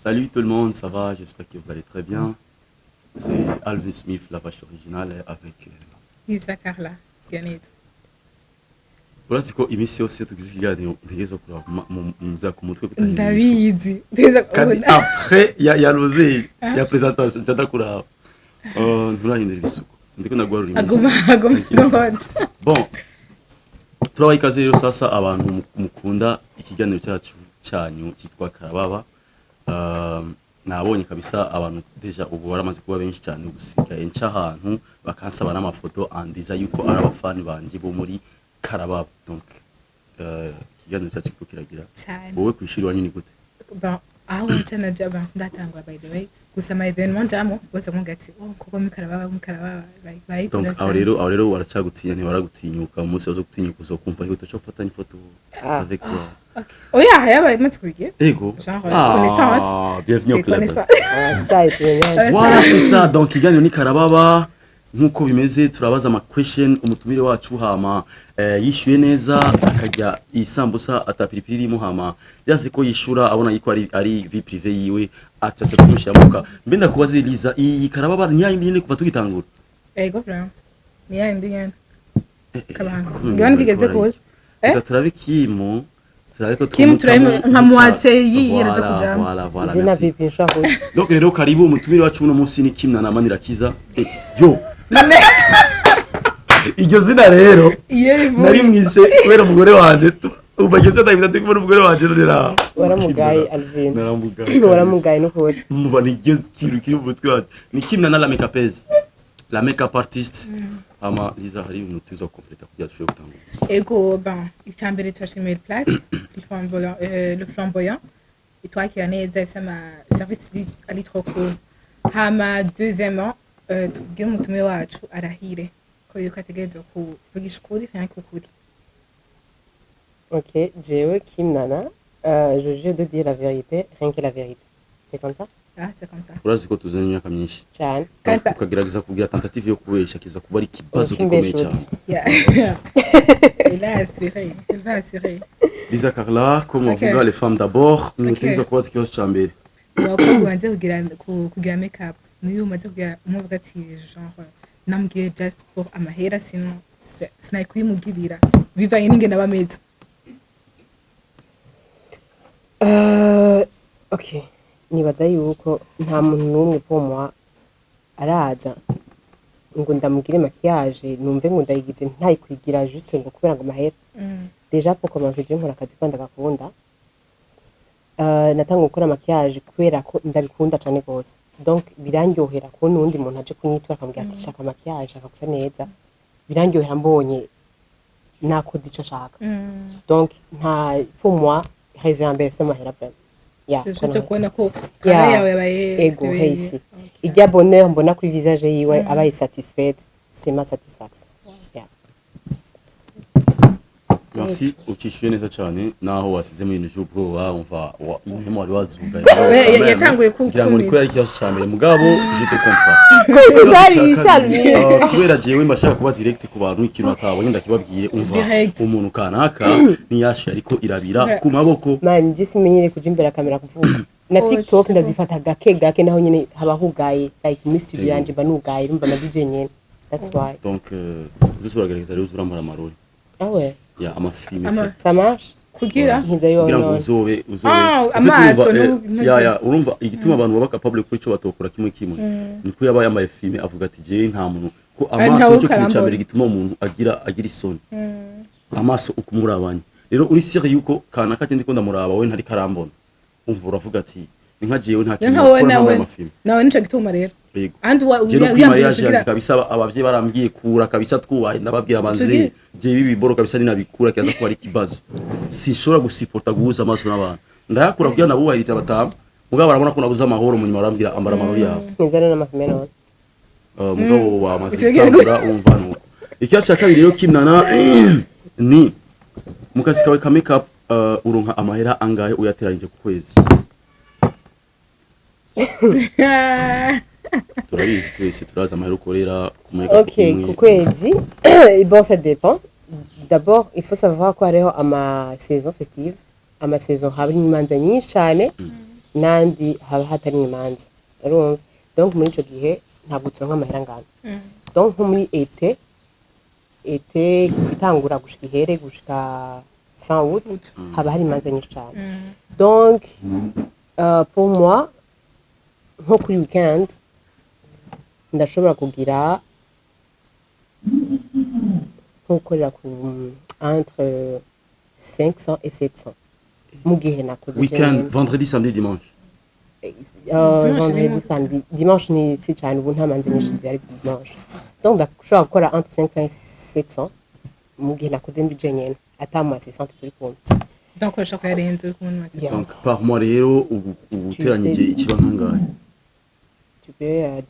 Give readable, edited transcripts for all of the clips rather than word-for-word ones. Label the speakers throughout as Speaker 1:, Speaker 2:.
Speaker 1: Salut tout le monde, ça va? J'espère que vous allez très bien. C'est Alvin Smith, la vache originale, avec
Speaker 2: Lisa Carla Siganeza.
Speaker 1: Urazi ko iminsi yose iyo tugize ikiganiro ntegerezwa kuraba muza ku mutwe kutahindura isuku.
Speaker 2: Ndabizi. Ndeza
Speaker 1: Kandi
Speaker 2: kubona.
Speaker 1: après ya rosé ya présentation nca ndakuraba. Nturahindura ibisuko, ndiko ndaguharura iminsi.
Speaker 2: Aguma aguma aguma.
Speaker 1: Bon, turabaha ikaze rero sasa abantu mukunda ikiganiro cyacu cyanyu cyitwa Karababa. Nabonye kabisa abantu déjà ubu baramaze kuba benshi cyane, gusigaye nca ahantu bakansaba n'amafoto andiza yuko ari abafani banje bo muri Karababa. Donc ikiganiro cyacu kiriko kiragira.
Speaker 2: Cyane.
Speaker 1: Wowe kwishuri wanyu ni gute?
Speaker 2: Bon, aho nca naja, bon, ndatangura by the way. Gusa ama événement njamo bose bamubwira ati: "Oh, koko muri Karababa, muri Karababa." Like
Speaker 1: Donc
Speaker 2: barayikunda
Speaker 1: aho
Speaker 2: sana.
Speaker 1: rero, aho rero baracagutinya, ntibaragutinyuka. Umunsi wazo gutinyuka uzokumva yuko tuca gufata ifoto avec toi.
Speaker 2: Okay. Oya, yabaye imaze kubigira.
Speaker 1: Ego.
Speaker 2: Genre, connaissance.
Speaker 1: Bienvenue au
Speaker 2: Des
Speaker 1: club.
Speaker 2: connaissances.
Speaker 3: Style tumenyane.
Speaker 1: Voilà, c'est ça. Donc ikiganiro ni Karababa nk'uko bimeze, turabaza ama question umutumire wacu, hama yishyuye neza akarya isambusa atapiripiri irimo, hama byazi ko yishura abona yuko ari vie privée yiwe, acaca tumushyiramuka. Mbe ndakubaze Liza, iyi Karababa ni yayindi nyene kuva tugitangura?
Speaker 2: Ego, vraiment. Ni yayindi nyene. Kabanga.
Speaker 1: Kumwe
Speaker 2: Ngiye nigeze
Speaker 1: bariko
Speaker 2: kure. Eh?
Speaker 1: Reka turabe Kimu, turabe ko
Speaker 2: Kimu turabe
Speaker 1: twomutamo
Speaker 2: nka moitié yiyereza kujamwo.
Speaker 1: Voilà, voilà,
Speaker 3: Je na
Speaker 1: merci.
Speaker 3: pipi nshobora kuza.
Speaker 1: Donc rero karibu, umutumire wacu uno munsi ni Kim Nana Manirakiza. Yo, iryo zina rero
Speaker 2: Iyo rivuye.
Speaker 1: nari mwise kubera umugore wanje. Ubu ageze ndahita ndi kubona umugore wanje none ra
Speaker 3: Waramugaye, Alvin.
Speaker 1: Naramugaye.
Speaker 3: Waramugaye n'ukuri.
Speaker 1: Muba niryo kintu kiri mu mutwe wanje ni Kim Nana, la make-upeuse, la make-up artist. Hama Liza, hari ibintu tuza completa kugira dushobore gutangura.
Speaker 2: Ego, bon, icya mbere turashimira place le flamboyant, le flamboyant itwakira neza, ifise ama service ari trop cool. Hama deuxièmement, tubwire umutumire wacu arahire ko yuko ategerezwa kuvugisha ukuri, rien que ukuri.
Speaker 3: Ok, jewe Kim Nana, je jure de dire la vérité, rien que la vérité. C'est comme ça?
Speaker 2: Ah, c'est comme ça.
Speaker 1: Urazi ko tuzanye imyaka myinshi.
Speaker 3: Cyane.
Speaker 2: Kandi
Speaker 1: tukagerageza kugira tentative yo kubesha, kiza kuba ari ikibazo gikomeye
Speaker 3: Ukimbeshuza.
Speaker 1: cyane.
Speaker 2: Yeah. Elle a assuré, elle va assurer.
Speaker 1: Liza Carla, comme
Speaker 2: Ok.
Speaker 1: bavuga, les femmes d'abord, ntegerezwa kubaza ikibazo ca mbere.
Speaker 2: Abakobwa banze kugira make up, niyo umaze kugira umuvuga ati genre namubwiye just pour amahera, sinon sinari kuyimugirira bivanye n'ingene aba ameze.
Speaker 3: Ok, nibaza yuko nta muntu n'umwe pour moi araza ngo ndamugire maquillage numve ngo ndayigize ntayikwigira juste ngo kubera ngo amahera. Déjà, pour commencer, je nkora akazi ko ndagakunda. Natanga gukora maquillage kubera ko ndabikunda cyane gose, donc birandyohera kubona uwundi muntu aje kunyitura akambwira ati: "Shaka maquillage, shaka gusa neza." Birandyohera mbonye nakoze ico nshaka. Donc nta, pour moi, raison ya mbere c'est amahera vraiment. Yeah,
Speaker 2: C'est
Speaker 3: kubona
Speaker 2: juste kubona ko
Speaker 3: Yeah.
Speaker 2: travail yawe yabaye
Speaker 3: Ego,
Speaker 2: yabaye-
Speaker 3: heisi ijya bonheur mbona kuri visage yiwe abaye satisfaite, c'est ma satisfaction. Yeah.
Speaker 1: Merci, ukishyuye neza cyane naho wasizemo ibintu by'ubwoba, umva intema wari wazugaye.
Speaker 2: Yatanguye
Speaker 1: Ngira ngo ni
Speaker 2: kumira.
Speaker 1: kubera ikibazo cya mbere, mugabo je te comprends.
Speaker 3: Zarisha.
Speaker 1: Kubera jewe mbashaka kuba direct ku bantu, ikintu batabonye ndakibabwiye, umva.
Speaker 2: Direct.
Speaker 1: Umuntu kanaka ntiyashe ariko irabira ku maboko.
Speaker 3: Man, je simenyere kuja imbere ya kamera kuvuga na
Speaker 2: Oh,
Speaker 3: TikTok.
Speaker 2: c'est
Speaker 3: Ndazifata gake gake, naho nyene haba hugaye, like muri studio
Speaker 1: Ego.
Speaker 3: yanje mba nugaye, urumva na DJ nyene, that's why.
Speaker 1: Donc uzi uragerageza rero uzurambara amarori
Speaker 3: Ah ouais.
Speaker 1: ya amafilme.
Speaker 2: Ama-
Speaker 1: se
Speaker 3: Ça marche.
Speaker 2: Kugira
Speaker 3: nkiza yo
Speaker 1: kugira ngo
Speaker 3: none.
Speaker 1: uzobe
Speaker 2: Ah,
Speaker 1: En fait,
Speaker 2: amaso
Speaker 1: urumva, ya urumva igituma abantu baba capable kuri ico batokora kimwe kimwe, niko yaba yambaye filme avuga ati: "Jewe nta muntu ko amaso."
Speaker 2: Ntawe
Speaker 1: Nicyo kintu cya
Speaker 2: ukarambona.
Speaker 1: mbere gituma umuntu agira isoni, amaso ukumurabanya. Rero uri sûr yuko kanaka ndiko ndamuraba, we ntari karambona, umva uravuga ati: "Ni nka jewe nta kintu
Speaker 2: Nka wowe
Speaker 1: nakora
Speaker 2: nawe
Speaker 1: ntambaye amafilme."
Speaker 2: Nawe nico gituma rero.
Speaker 1: Yego.
Speaker 2: Andi wa
Speaker 1: Jewe no kuri
Speaker 2: uyambaye
Speaker 1: mariage
Speaker 2: kugira
Speaker 1: yanjye kabisa, abavyeyi barambwiye kura kabisa, twubahe, ndababwira banze
Speaker 2: Tugi-
Speaker 1: jewe ibi biboro kabisa ninabikura kiza kuba ari ikibazo, sinshobora gusiporta guhuza amaso n'abantu. Ndayakura kugira nabubahiriza abatamu, mugabo barabona ko nabuze amahoro, mu nyuma barambwira: "Ambara amarori yawe."
Speaker 3: Nkiza n'amafilme none.
Speaker 1: Mugabo wamaze
Speaker 2: Utegere
Speaker 1: gutangura, wumva nuko. Ikibazo cya kabiri rero, Kimnana, ni mu kazi kawe ka makeup, uronka amahera angahe uyateranyije ku kwezi? Turabizi twese, turazi amahera ukorera ku makeup
Speaker 3: Ok,
Speaker 1: imwe.
Speaker 3: Ku kwezi, bon, ça dépend. D'abord, il faut savoir ko hariho ama saison festive, ama saison haba imanza nyinshi cyane. N'andi haba hatari imanza, urumva? Donc muri ico gihe ntabwo turonka amahera angana. Donc nko muri été kuva itangura gushika ihere, gushika fin août, haba hari imanza nyinshi cane. Donc pour moi, nko kuri weekend ndashobora kugira nko gukorera ku entre 500 et 700 mu gihe nakoze
Speaker 1: Weekend,
Speaker 3: jenyene.
Speaker 1: Vendredi, samedi, dimanche?
Speaker 2: Dimanche
Speaker 3: Vendredi,
Speaker 2: ni
Speaker 3: samedi, dimanche ni si cyane, ubu nta manza nyinshi zihari dimanche. Donc ndashobora gukora entre 500 et 700 mu gihe nakoze ndi jenyene, ata mu assistante turi kumwe.
Speaker 2: Donc urashobora kuyarenza uri kumwe n'umu
Speaker 3: Yeah.
Speaker 1: Donc par mois rero, ubu uteranyije ikiba nkangahe?
Speaker 3: Tu peux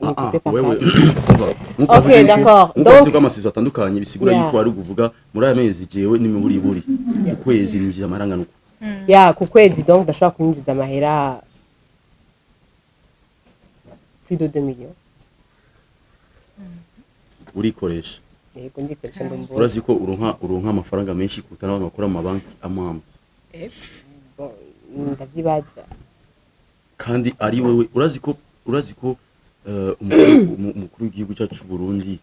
Speaker 3: multiplier par
Speaker 1: Wewe
Speaker 3: quatre.
Speaker 1: umva, nkuko
Speaker 3: Ok,
Speaker 1: wavuze yuko-
Speaker 3: d'accord.
Speaker 1: nkuko
Speaker 3: Donc-
Speaker 1: wavuze ko amasaison atandukanye, bisigura yuko ari ukuvuga muri aya mezi jewe n'imiburiburi ukwezi ninjiza amahera angana uku.
Speaker 3: Ya, ku kwezi donc ndashobora kwinjiza amahera plus de 2 millions.
Speaker 1: Urikoresha?
Speaker 3: Yego, ndikoresha, ndumva.
Speaker 1: Urazi ko uronka amafaranga menshi kuruta n'abantu bakora mu mabanki amwe amwe?
Speaker 3: Bon, ndavyibaza.
Speaker 1: Kandi ari wewe, urazi ko umukuru w'igihugu cyacu cy'u Burundi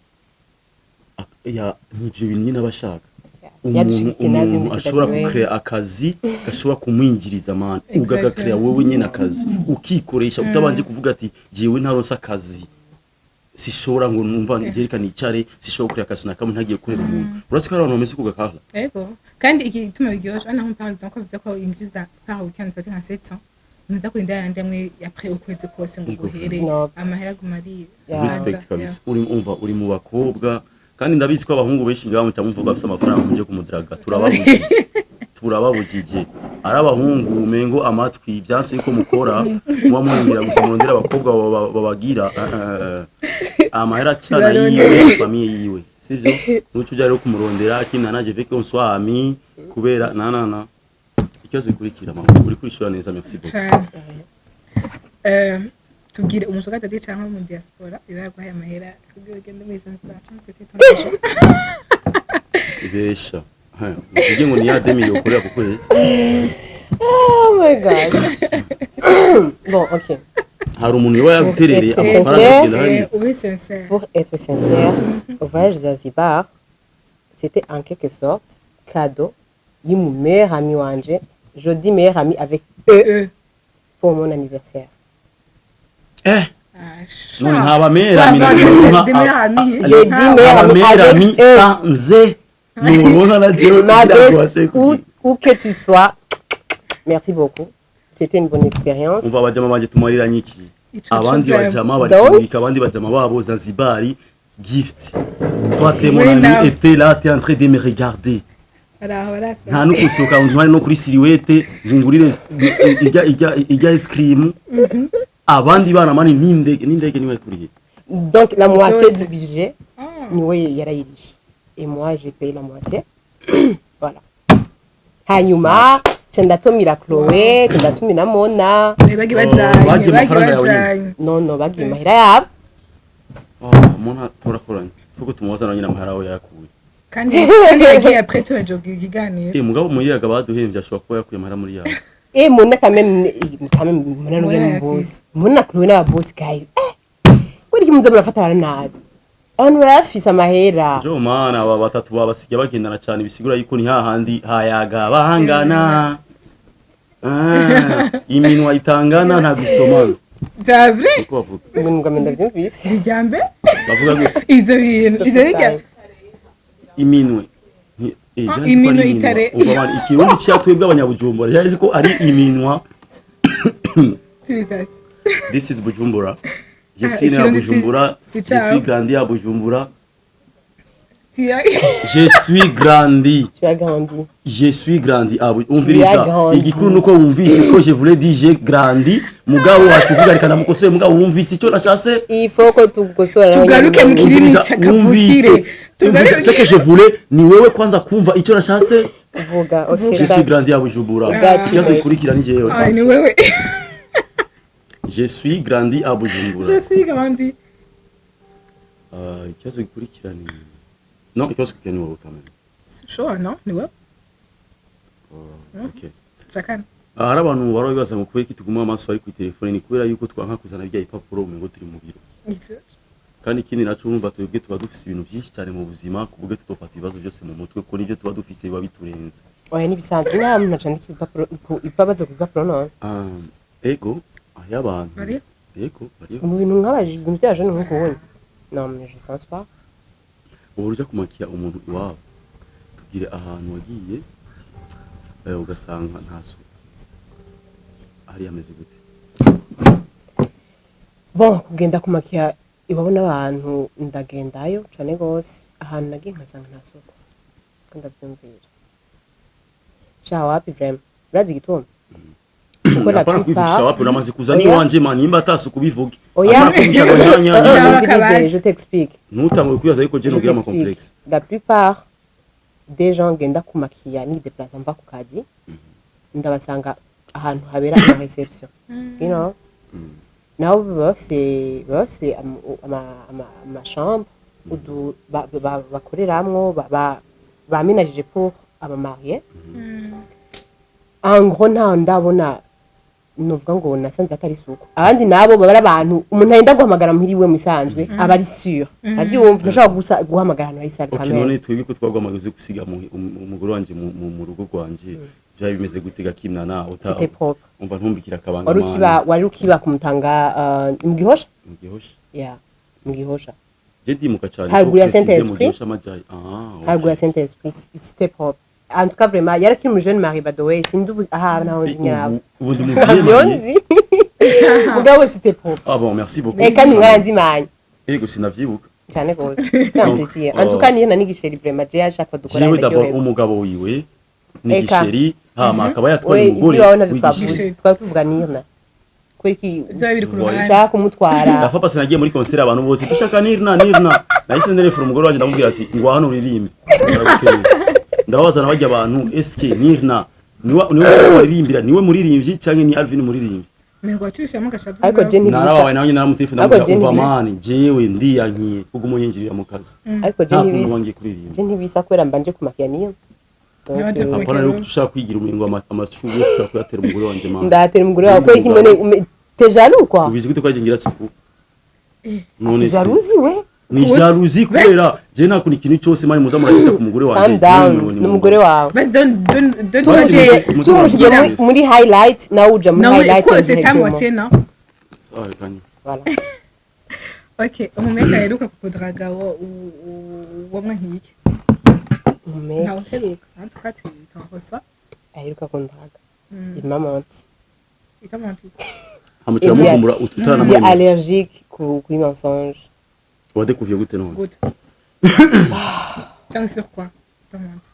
Speaker 1: n'ivyo bintu nyine aba ashaka, umuntu
Speaker 3: Yadushigikiye navyo
Speaker 1: umuntu
Speaker 3: muri
Speaker 1: ashobora
Speaker 3: Zimbabwe.
Speaker 1: gucrea akazi gashobora kumwinjiriza, man. Ugagacrea wewe nyine akazi, ukikoresha utabanje kuvuga ati jewe ntaronse akazi sishobora ngo numva reka nicare, sishobora gucrea akazi na kamwe ntagiye gukorera umuntu. Urazi ko hari abantu bameze uko gakahla?
Speaker 2: Ego, kandi igituma biryoshe hano, par exemple ko bivuze ko yinjiza par weekend fati nka 700, ntuza kurinda yandi amwe après ukwezi kose ngo guhere.
Speaker 3: No.
Speaker 2: Amahera aguma ari
Speaker 1: Respect kabisa. Uri umva uri mu bakobwa, kandi ndabizi ko abahungu benshi ngaho mutamumva bafise amafaranga muje kumudraga. Turababujije, turababujije. Ari abahungu umengo amatwi byanse yuko mukora muba murindira gusa murondera abakobwa babagira amahera cyane yiwe na famille yiwe, sivyo? Nuco ujya rero kumurondera akina naje avec on soit ami kubera na na na. Ikibazo gikurikira, mama, uri kurishura neza, merci beaucoup.
Speaker 2: Cane. Tubwire umusugar daddy cyangwa mu diaspora iba yaguhaye amahera kugira ugende muri Zanzibar cyangwa se ton argent.
Speaker 1: Ibesha uvuge ngo ni ya 2 millions ukorera ku kwezi.
Speaker 3: Oh my God, bon, ok.
Speaker 1: Hari umuntu yoba yaguterereye
Speaker 3: Pour être
Speaker 1: amafaranga
Speaker 3: sincère,
Speaker 1: kugenda hariya?
Speaker 2: Ube sincère.
Speaker 3: Pour être sincère, au voyage Zanzibar, c'était en quelque sorte cadeau y'umu meilleur ami wanje, je dis meilleur ami avec eux, pour mon anniversaire.
Speaker 2: Ah,
Speaker 1: None ntaba meilleur ami
Speaker 2: Des meilleurs amis.
Speaker 3: J'ai dit meilleur
Speaker 1: aba
Speaker 3: ami
Speaker 1: meilleur
Speaker 3: avec
Speaker 1: ami
Speaker 3: eux.
Speaker 1: sanze nubona na jewe
Speaker 3: Ma
Speaker 1: kugira ngo
Speaker 3: best,
Speaker 1: bashe
Speaker 3: où que tu sois, merci beaucoup. C'était une bonne expérience.
Speaker 1: Umva, abajama banje tumariranye iki?
Speaker 2: Ico
Speaker 1: Abandi
Speaker 2: co
Speaker 1: bajama bari
Speaker 3: Donc-
Speaker 1: kumurika abandi bajama babo Zanzibar gift. Toi, t'es mon
Speaker 2: Oui,
Speaker 1: ami
Speaker 2: non.
Speaker 1: et t'es là, t'es en train de me regarder.
Speaker 2: Baraho barasa.
Speaker 1: Nta no gusohoka ngo ntware no kuri Silhouette ngungurire ijya ice cream. Abandi bana mani n'indege niwe kuriye.
Speaker 3: Donc la moitié
Speaker 2: Byose.
Speaker 3: du budget,
Speaker 2: Ah.
Speaker 3: niwe yarayirishe. Et moi, j'ai payé la moitié. Voilà. Hanyuma, nca ndatumira Chloé, nca ndatumira Mona.
Speaker 2: Bagiye bajanye.
Speaker 1: Oh, bagiye
Speaker 2: Bagiye
Speaker 1: amafaranga yawe nyine.
Speaker 2: bajanye.
Speaker 3: Non, bagiye mahera yabo.
Speaker 1: Oh, umuntu turakoranye kuko tumubaza na nyine amahera aho yayakuye.
Speaker 2: Kandi yagiye après tuheje ikiganiro.
Speaker 1: Eh, mugabo muri yaga baduhemvye ashobora kuba yakuye amahera muri yawe.
Speaker 3: Et Mona quand même Mona
Speaker 2: Mona
Speaker 3: n'uyu
Speaker 2: yafise.
Speaker 3: boss. Mona, Chloé n'aba boss guys. Eh. Kubera iki muza murafata abantu nabi? Abantu barafise amahera.
Speaker 1: Jo mana, aba batatu babasiga bagendana cyane, bisigura yuko ni hahandi hayaga bahangana. Ah, iminwa itangana nta gusomana.
Speaker 2: Bya vrai.
Speaker 1: Uko bavuga?
Speaker 3: Ngo ni ngombe ndavyumvise.
Speaker 2: Irya mbere.
Speaker 1: Bavuga gute?
Speaker 2: Ivyo bintu ivyo bijya.
Speaker 1: Iminwe
Speaker 2: Ah,
Speaker 1: byanditse ko ari
Speaker 2: iminwe
Speaker 1: iminwa.
Speaker 2: itare-
Speaker 1: Umva bana, ikirundi cyatwebwe abanyabujumbura yari ko ari iminwa.
Speaker 2: Turizasi.
Speaker 1: This is Bujumbura, je
Speaker 2: Ah,
Speaker 1: suis né à
Speaker 2: ikirundi si-
Speaker 1: Bujumbura.
Speaker 2: Si
Speaker 1: Je
Speaker 2: ciao.
Speaker 1: suis grandi à Bujumbura. Je suis grandi.
Speaker 3: Tu as grandi.
Speaker 1: Je suis grandi à umviriza.
Speaker 3: Grandi.
Speaker 1: Igikuru nuko wumvise ko je voulais dire j'ai grandi, mugabo wacuvuga reka ndamukosore, mugabo wumvise icyo nashatse.
Speaker 3: Il faut ko tugosora.
Speaker 2: Tugaruke mu kirimi
Speaker 1: Umviriza,
Speaker 2: cakavukire.
Speaker 1: wumvise.
Speaker 2: Tugaruke.
Speaker 1: Umvise, ce que je voulais ni wewe kwanza kumva icyo nashatse.
Speaker 3: Vuga, okay.
Speaker 1: Je suis grandi à Bujumbura.
Speaker 3: Got you.
Speaker 1: Ikibazo gikurikira ni jewe.
Speaker 2: Ah, ni wewe.
Speaker 1: Je suis grandi à Bujumbura.
Speaker 2: Je suis grandi.
Speaker 1: Ah, ikibazo gikurikira ni non, ikibazo gikurikira ni wowe quand même.
Speaker 2: Sure, non, ni wewe.
Speaker 1: Oh, ok.
Speaker 2: Chacun.
Speaker 1: Hari abantu bara bibaza ngo kubera iki tuguma amaso ari ku telefone, ni kubera yuko twanka kuzana bya ipapuro umengo turi mu biro. Kandi ikindi naco, urumva twebwe tuba dufise ibintu byinshi cyane mu buzima, ku buryo tutofata ibibazo byose mu mutwe, kuko nibyo tuba dufise biba biturenze.
Speaker 3: Oya, n'ibisanzwe, nta muntu acandika ibipapuro, ibibazo ku bipapuro none.
Speaker 1: Ego, hariyo abantu.
Speaker 2: Bariho?
Speaker 1: Ego, bariho.
Speaker 3: Mu bintu nk'abajije ibintu by'abajene nk'uko ubonye, non, mais je pense pas.
Speaker 1: Ubu ujya kumakiya umuntu iwabo, tugire ahantu wagiye ugasanga nta suku hariya, ameze gute?
Speaker 3: Bon, kugenda kumakiya iwabo n'abantu, ndagendayo cane gose. Ahantu nagiye nkasanga nta suku ko ndavyumvira, sha, wapi vraiment. Urazi igituma? Kuko la
Speaker 1: Apana kwivugisha.
Speaker 3: plupart
Speaker 1: Wapi, uramaze kuza
Speaker 3: Oya.
Speaker 1: n'iwanje man, nimba atasuku bivuge.
Speaker 3: Oya.
Speaker 1: Apana kwivugisha ngo nya nya nya.
Speaker 2: Oya.
Speaker 3: Umvirize, je t'explique.
Speaker 1: Ntutangure kwibaza yuko je
Speaker 3: Je
Speaker 1: nogira ama
Speaker 3: t'explique.
Speaker 1: complexe.
Speaker 3: La plupart des gens ngenda kumakiya ni déplace mva ku kazi, ndabasanga ahantu habera ama réception, you know, nabo baba bafise ama chambre udu bakoreramwo bamenagije pour aba mariés. En gros, nta ndabona novuga ngo nasanze atari isuku. Abandi nabo baba ari abantu umuntu agenda guhamagara muhiri iwe musanzwe aba ari sûr, avyumva, ntashobora gusa guhamagara ahantu hari salle.
Speaker 1: Okay.
Speaker 3: Kamere.
Speaker 1: None twebwe ko twagwamaze gusiga umugore wanje mu rugo rwanje, vyari bimeze gute gakimna uta?
Speaker 3: C'était propre.
Speaker 1: Umva, ntumbikira akabanga.
Speaker 3: Wari ukiba kumutanga mu Gihosha.
Speaker 1: Mu Gihosha.
Speaker 3: Yeah, mu Gihosha.
Speaker 1: Je ndimuka cyane.
Speaker 3: Haruguru ya
Speaker 1: faut préciser.
Speaker 3: Saint-Esprit.
Speaker 1: Mu Gihosha amajayi, ah okay.
Speaker 3: Haruguru ya Saint Esprit, c'était propre en tout cas, vraiment. Yari akiri mu jeune marié, by the way. Sinzi ubu aha naho nzi nyirabo.
Speaker 1: Ubu ndi mu vieux marié.
Speaker 3: Nzi mugabo c'était propre.
Speaker 1: Ah bon, merci beaucoup.
Speaker 3: Eh, kandi mwaranzimanye.
Speaker 1: Ego, sinavyibuka.
Speaker 3: Cyane gose, c'est un
Speaker 1: Donc,
Speaker 3: plaisir en tout cas. Niyo nanigisheri vraiment, je à chaque fois dukora
Speaker 1: Jewe d'abord
Speaker 3: ndaryoherwa.
Speaker 1: umugabo wiwe ni
Speaker 3: Eka.
Speaker 1: gisheri, hama akaba yatwaye
Speaker 3: We
Speaker 1: umugore
Speaker 3: ibyo iwawe ntabyo
Speaker 1: w'igisheri.
Speaker 3: twavuze, twari tuvuga Nirna kubera iki
Speaker 2: Byaba biri ku ruhande.
Speaker 3: ushaka kumutwara.
Speaker 1: Ndafa pasi nagiye muri concert, abantu bose dushaka Nirna, Nirna. Nahise nderefera umugore wanje, ndamubwira ati ngo hano uririmbe. Ndababaza nabajya abantu, eske Nirna niwe waririmbira, niwe muririmbyi canke ni Alvin muririmbyi?
Speaker 2: Mais watubishiramo agashavu.
Speaker 3: Ariko je ntibisa.
Speaker 1: Narababaye nawe nyine, naramutelefone,
Speaker 3: Ariko
Speaker 1: ndamubwira
Speaker 3: je
Speaker 1: umva
Speaker 3: ntibisa.
Speaker 1: mani, jewe ndiyankiye kuguma unyinjirira mu kazi,
Speaker 3: Ariko je
Speaker 1: nta kuntu
Speaker 3: ntibisa.
Speaker 1: wangiye kuririmba.
Speaker 3: Je ntibisa kubera mbanje kumakiya niyo. Donc,
Speaker 2: Nabanje kumakiya.
Speaker 1: Apana rero ushaka kwigira umengo amashu yose ushaka kuyatera umugore wanje mani.
Speaker 3: Ndatera umugore wawe kubera iki none? T'es jaloux quoi?
Speaker 1: Ubizi gute ko yaje ngira suku none?
Speaker 3: Si jalousie we.
Speaker 1: Ni jalousie kubera je nta kuntu ikintu cyose mani muza muragita ku mugore wanje.
Speaker 3: Calm down.
Speaker 1: Jewe
Speaker 3: Ni umugore wawe.
Speaker 2: Basi donne donne donne.
Speaker 1: Basi
Speaker 3: Tumushyize muri highlight, nawe uja muri
Speaker 2: Non, mais
Speaker 3: highlight
Speaker 2: quoi, c'est ta
Speaker 3: indirectement.
Speaker 2: moitié, non?
Speaker 1: Ah, kanya.
Speaker 3: Voilà.
Speaker 2: Ok, umumeka aheruka kukudraga wo nkiki?
Speaker 3: Umumeka
Speaker 2: Ntawe uheruka. En tout cas, tu t'en reçois.
Speaker 3: Aheruka kundraga, il m'a menti.
Speaker 2: Il t'a menti.
Speaker 1: Hama turamuvumbura
Speaker 3: Il est
Speaker 1: utaranamwemera.
Speaker 3: allergique kuri mensonge.
Speaker 1: Wadekuviye gute none?
Speaker 2: Good. Tiens, sur quoi? Il t'a menti.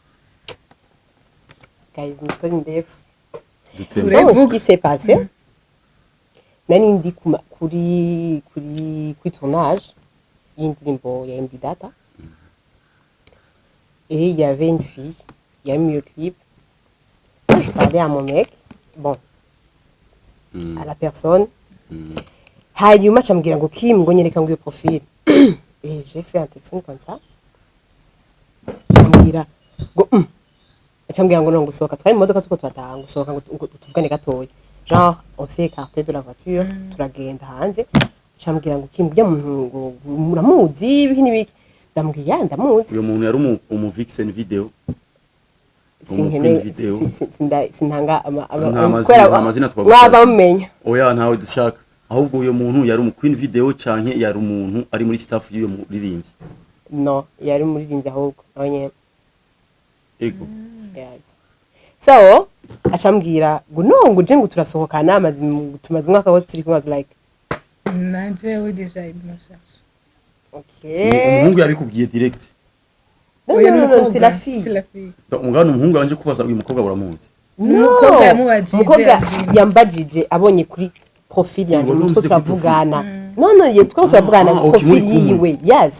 Speaker 3: Guys, ni story ndefu.
Speaker 1: Dutembe.
Speaker 2: Ure-
Speaker 3: Donc, ce
Speaker 2: Vuga.
Speaker 3: qui s'est passé, nari ndi kuri tournage y'indirimbo ya MB Data et il y avait une fille, il y a eu le clip. Je parlais à mon mec, bon, à la personne. Hanyuma acambwira ngo Kim, ngo nyereka ngo iyo profil, et j'ai fait un téléphone comme ça, acambwira ngo acambwira ngo non, ngo sohoka, twari mu modoka tuko turataha, ngo sohoka, ngo tuvugane gatoya. Genre on s'est écarté de la voiture, turagenda hanze, acambwira ngo Kim, ujya muntu ngo muramuzi, ibiki n'ibiki. Ndamubwira ya, ndamuzi.
Speaker 1: Uyo muntu yari umu vixen video?
Speaker 3: Sinkeneye.
Speaker 1: Umu queen video.
Speaker 3: Sintanga
Speaker 1: Nta mazina-
Speaker 3: kubera
Speaker 1: nta mazina twagusaba.
Speaker 3: mwaba mumenya.
Speaker 1: Oya, ntawe dushaka. Ahubwo uyo muntu yari umu queen video canke yari umuntu ari muri staff y'uyo muririmbyi?
Speaker 3: No, yari umuririmbyi ahubwo nawe nyene.
Speaker 1: Ego.
Speaker 3: Yes. So acambwira ngo no, ngo uje, ngo turasohokana, amaze tumaze umwaka wose turi kumwe. I was like
Speaker 2: Nanje we déjà il me cherche.
Speaker 3: Okay.
Speaker 1: Umuhungu yabikubwiye direct?
Speaker 3: No,
Speaker 2: Oya,
Speaker 3: no, no, no,
Speaker 2: n'umukobwa.
Speaker 3: c'est la fille.
Speaker 2: C'est la fille.
Speaker 1: Donc, umugabo umuhungu yabanje kubaza uyu mukobwa uramuzi?
Speaker 3: No.
Speaker 2: Umukobwa yamubajije,
Speaker 3: Umukobwa
Speaker 2: Alvin.
Speaker 3: yambajije abonye kuri profil yanjye.
Speaker 1: Ngo
Speaker 3: Mutwe
Speaker 1: numvise kuri
Speaker 3: turavugana. No, no, ye twe turavugana.
Speaker 1: Ah, okay,
Speaker 3: Profil
Speaker 1: muri kumwe.
Speaker 3: yiwe, yes.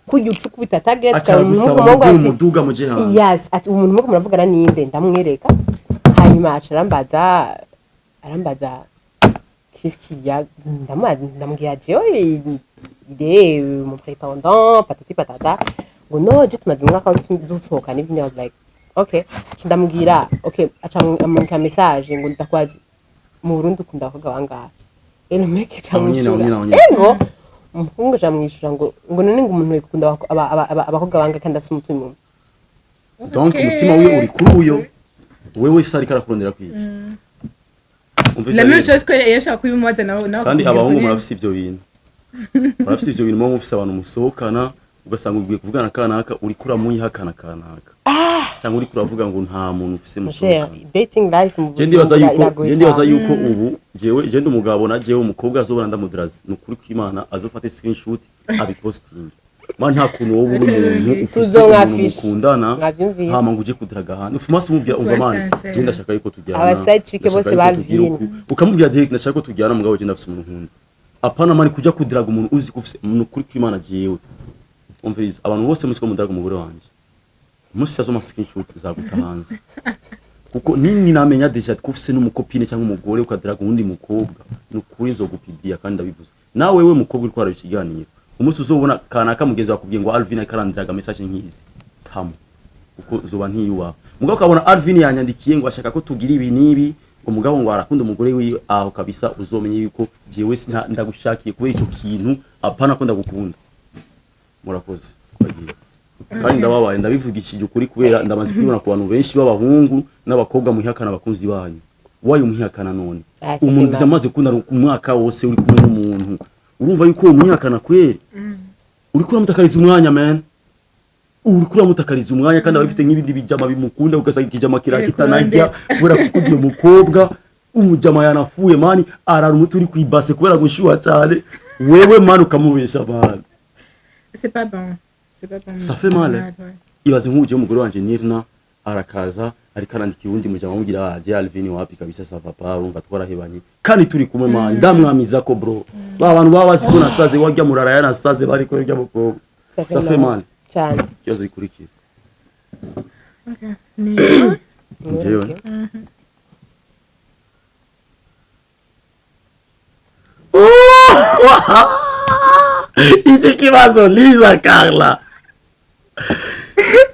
Speaker 3: Kujya uca ukubita target.
Speaker 1: Aca aragusaba muve mu muduga muje hanze.
Speaker 3: Yes, ati umuntu muriko muravugana ninde? Ndamwereka, hanyuma aca arambaza qu'est-ce qu'il y a. Ndamubwira jewe il est mon prétendant, patati patata. Ngo no, je tumaze umwaka wose dusohokana ibindi. I was like Okay, aca ndamubwira okay, aca amurika message ngo ndakwazi mu Burundi ukunda abakobwa bangahe? Rero mec aca
Speaker 1: Aho nyene, aho
Speaker 3: mwishura
Speaker 1: nyene, aho nyene.
Speaker 3: Ego, umuhungu aca mwishura ngo none ngo umuntu yikunda abakobwa bangahe kandi afise umutima umwe?
Speaker 1: Donc umutima wiwe uri kuri uyo wewe se ariko arakurondera kwiki. Umva
Speaker 2: La
Speaker 1: ivyo
Speaker 2: même
Speaker 1: bintu.
Speaker 2: chose ko yashaka kubimubaza nawe
Speaker 1: Kandi
Speaker 2: akakubwira
Speaker 1: abahungu
Speaker 2: ko nyene.
Speaker 1: murafise ivyo bintu, murafise ivyo bintu, muba mufise abantu musohokana, ugasanga ugiye kuvugana kanaka, uriko uramwihakana kanaka, cyangwa uriko uravuga ngo nta muntu ufise
Speaker 3: Mon cher,
Speaker 1: musohokana.
Speaker 3: dating life mu
Speaker 1: Je ndibaza
Speaker 3: buzima
Speaker 1: yuko
Speaker 3: iragoye
Speaker 1: je ndibaza
Speaker 3: cane.
Speaker 1: yuko ubu jewe je ndi umugabo na jewe umukobwa azobona ndamudirazi, ni ukuri kw'Imana azofate screenshot abipostinge. Ma nta kuntu wowe uri umuntu ufise umuntu
Speaker 3: Tuzomwafisha.
Speaker 1: mukundana
Speaker 3: Mwavyumvise.
Speaker 1: hama ngo uje kudiraga ahandi, ufuma se umubwira: "Umva
Speaker 2: Kuba
Speaker 1: man,
Speaker 2: sincere.
Speaker 1: je ndashaka yuko tujyana."
Speaker 3: Aba side chick
Speaker 1: Ndashaka
Speaker 3: bose
Speaker 1: yuko
Speaker 3: ba
Speaker 1: tugira
Speaker 3: Alvin.
Speaker 1: uku. Ukamubwira direct: "Ndashaka ko tujyana, mugabo je ndafise umuntu nkunda." Apana man kujya kudiraga umuntu uzi ko ufise. Ni ukuri kw'Imana, jewe umviriza, abantu bose muzi ko mudiraga umugore wanje, umunsi azoma screenshot uzaguta hanze, kuko nini namenya déjà ko ufise n'umu copine cyangwa umugore ukadiraga uwundi mukobwa, ni ukuri nzogupidia. Kandi ndabivuze nawe wewe mukobwa uriko waraba ikiganiro, umunsi uzobona kanaka mugenzi wakubwiye ngo Alvin ariko arandiraga message nk'izi, tamu kuko zoba ntiyubaha. Mugabo ukabona Alvin yanyandikiye ngo ashaka ko tugira ibi n'ibi, ngo mugabo ngo arakunda umugore wiwe, aho kabisa uzomenye yuko jewe ndagushakiye kubera ico kintu, apana ko ndagukunda. Murakoze, twagiye. Kandi ndababaye, ndabivugishije ukuri kubera ndamaze kubibona ku bantu benshi b'abahungu n'abakobwa muhihakana abakunzi banyu. Wayo muhihakana none
Speaker 3: Ah, c'est
Speaker 1: umuntu
Speaker 3: mal.
Speaker 1: amaze gukundana umwaka wose, uri kumwe n'umuntu, urumva yuko uwo muhihakana kweri uriko uramutakariza umwanya man, uriko uramutakariza umwanya. Kandi aba bifite nk'ibindi bijama bimukunda, ugasanga ikijama kirakitanajya kubera gukunda uyo mukobwa. Umujama yanafuye man, arara umuti uri kwibase kubera gushuha cyane, wewe man ukamubesha man.
Speaker 2: C'est pas bon. C'est pas bon.
Speaker 1: Ça fait mal, hein.
Speaker 2: Ouais.
Speaker 1: Ibaze nk'ugiye umugore wanje Nirna arakaza ariko arandikira uwundi mujama amubwira: "Ah, je Alvin wapi kabisa, ça va pas, urumva twarahebanye kandi turi kumwe man, ndamwamiza ko bro." Ba bantu baba bazi ko nasaze, wajya murara yanasaze bari ko rya mukobwa. Ça fait mal.
Speaker 3: Cyane.
Speaker 1: Ikibazo gikurikira.
Speaker 2: Ok. Ni
Speaker 1: Njyewe iki kibazo Liza Carla,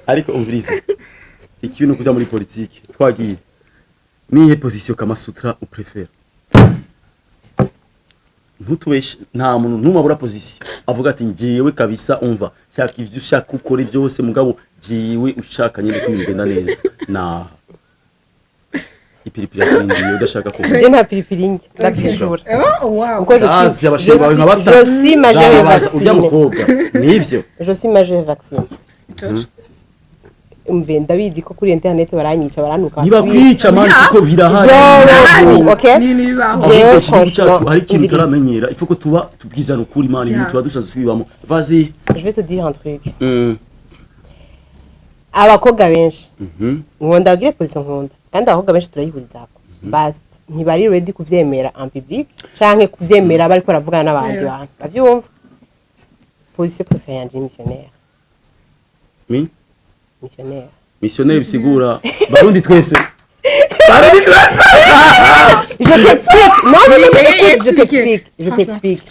Speaker 1: ariko umvirize ikibi ni ukuja muri politike. Twagiye. Nihe position Kamasutra uprefera? Ntutubeshe, nta muntu ntumabura position avuga ati: "Njewe kabisa, umva, shaka ivyo ushaka ukora byose, mugabo jewe ushaka nyine ko ibintu bigenda neza naha ipiripiri yakingiye udashaka kuvuga."
Speaker 3: Je nta piripiri njya, ndabyishura.
Speaker 2: Oh, wow.
Speaker 3: Kuko je
Speaker 1: Ndazi
Speaker 3: suis
Speaker 1: abashinwa bawe nka batatu.
Speaker 3: Je suis majeure et
Speaker 1: Zababaza, urya
Speaker 3: vaccinée.
Speaker 1: mukobwa nivyo.
Speaker 3: Je suis majeure et vaccinée.
Speaker 2: George.
Speaker 3: Umve, ndabizi ko kuri internet baranyica, barantuka.
Speaker 1: Ntibakwica man, kuko birahari.
Speaker 3: Jewe, okay.
Speaker 2: Ni nibibaho.
Speaker 3: Jewe,
Speaker 1: Ahubwo igihugu cyacu
Speaker 3: franchement,
Speaker 1: hari ikintu
Speaker 3: umviriza.
Speaker 1: tutaramenyera, ifo ko tuba tubwizana ukuri man, ibintu tuba dusanzwe tubibamo, vas-y.
Speaker 3: Je vais te dire un truc. Abakobwa benshi nkunda bagire position nkunda, kandi abakobwa benshi turayihurizako, but ntibari ready kuvyemera en public canke kuvyemera bariko baravugana n'abandi bantu bavyumva. Position préférée yanje ni missionnaire.
Speaker 1: Mi
Speaker 3: Missionnaire.
Speaker 1: Missionnaire bisigura Barundi twese, Barundi twese.
Speaker 3: Je t'explique. Non, non, non,
Speaker 2: Oui,
Speaker 3: écoute, je
Speaker 2: expliquez.
Speaker 3: t'explique, je t'explique.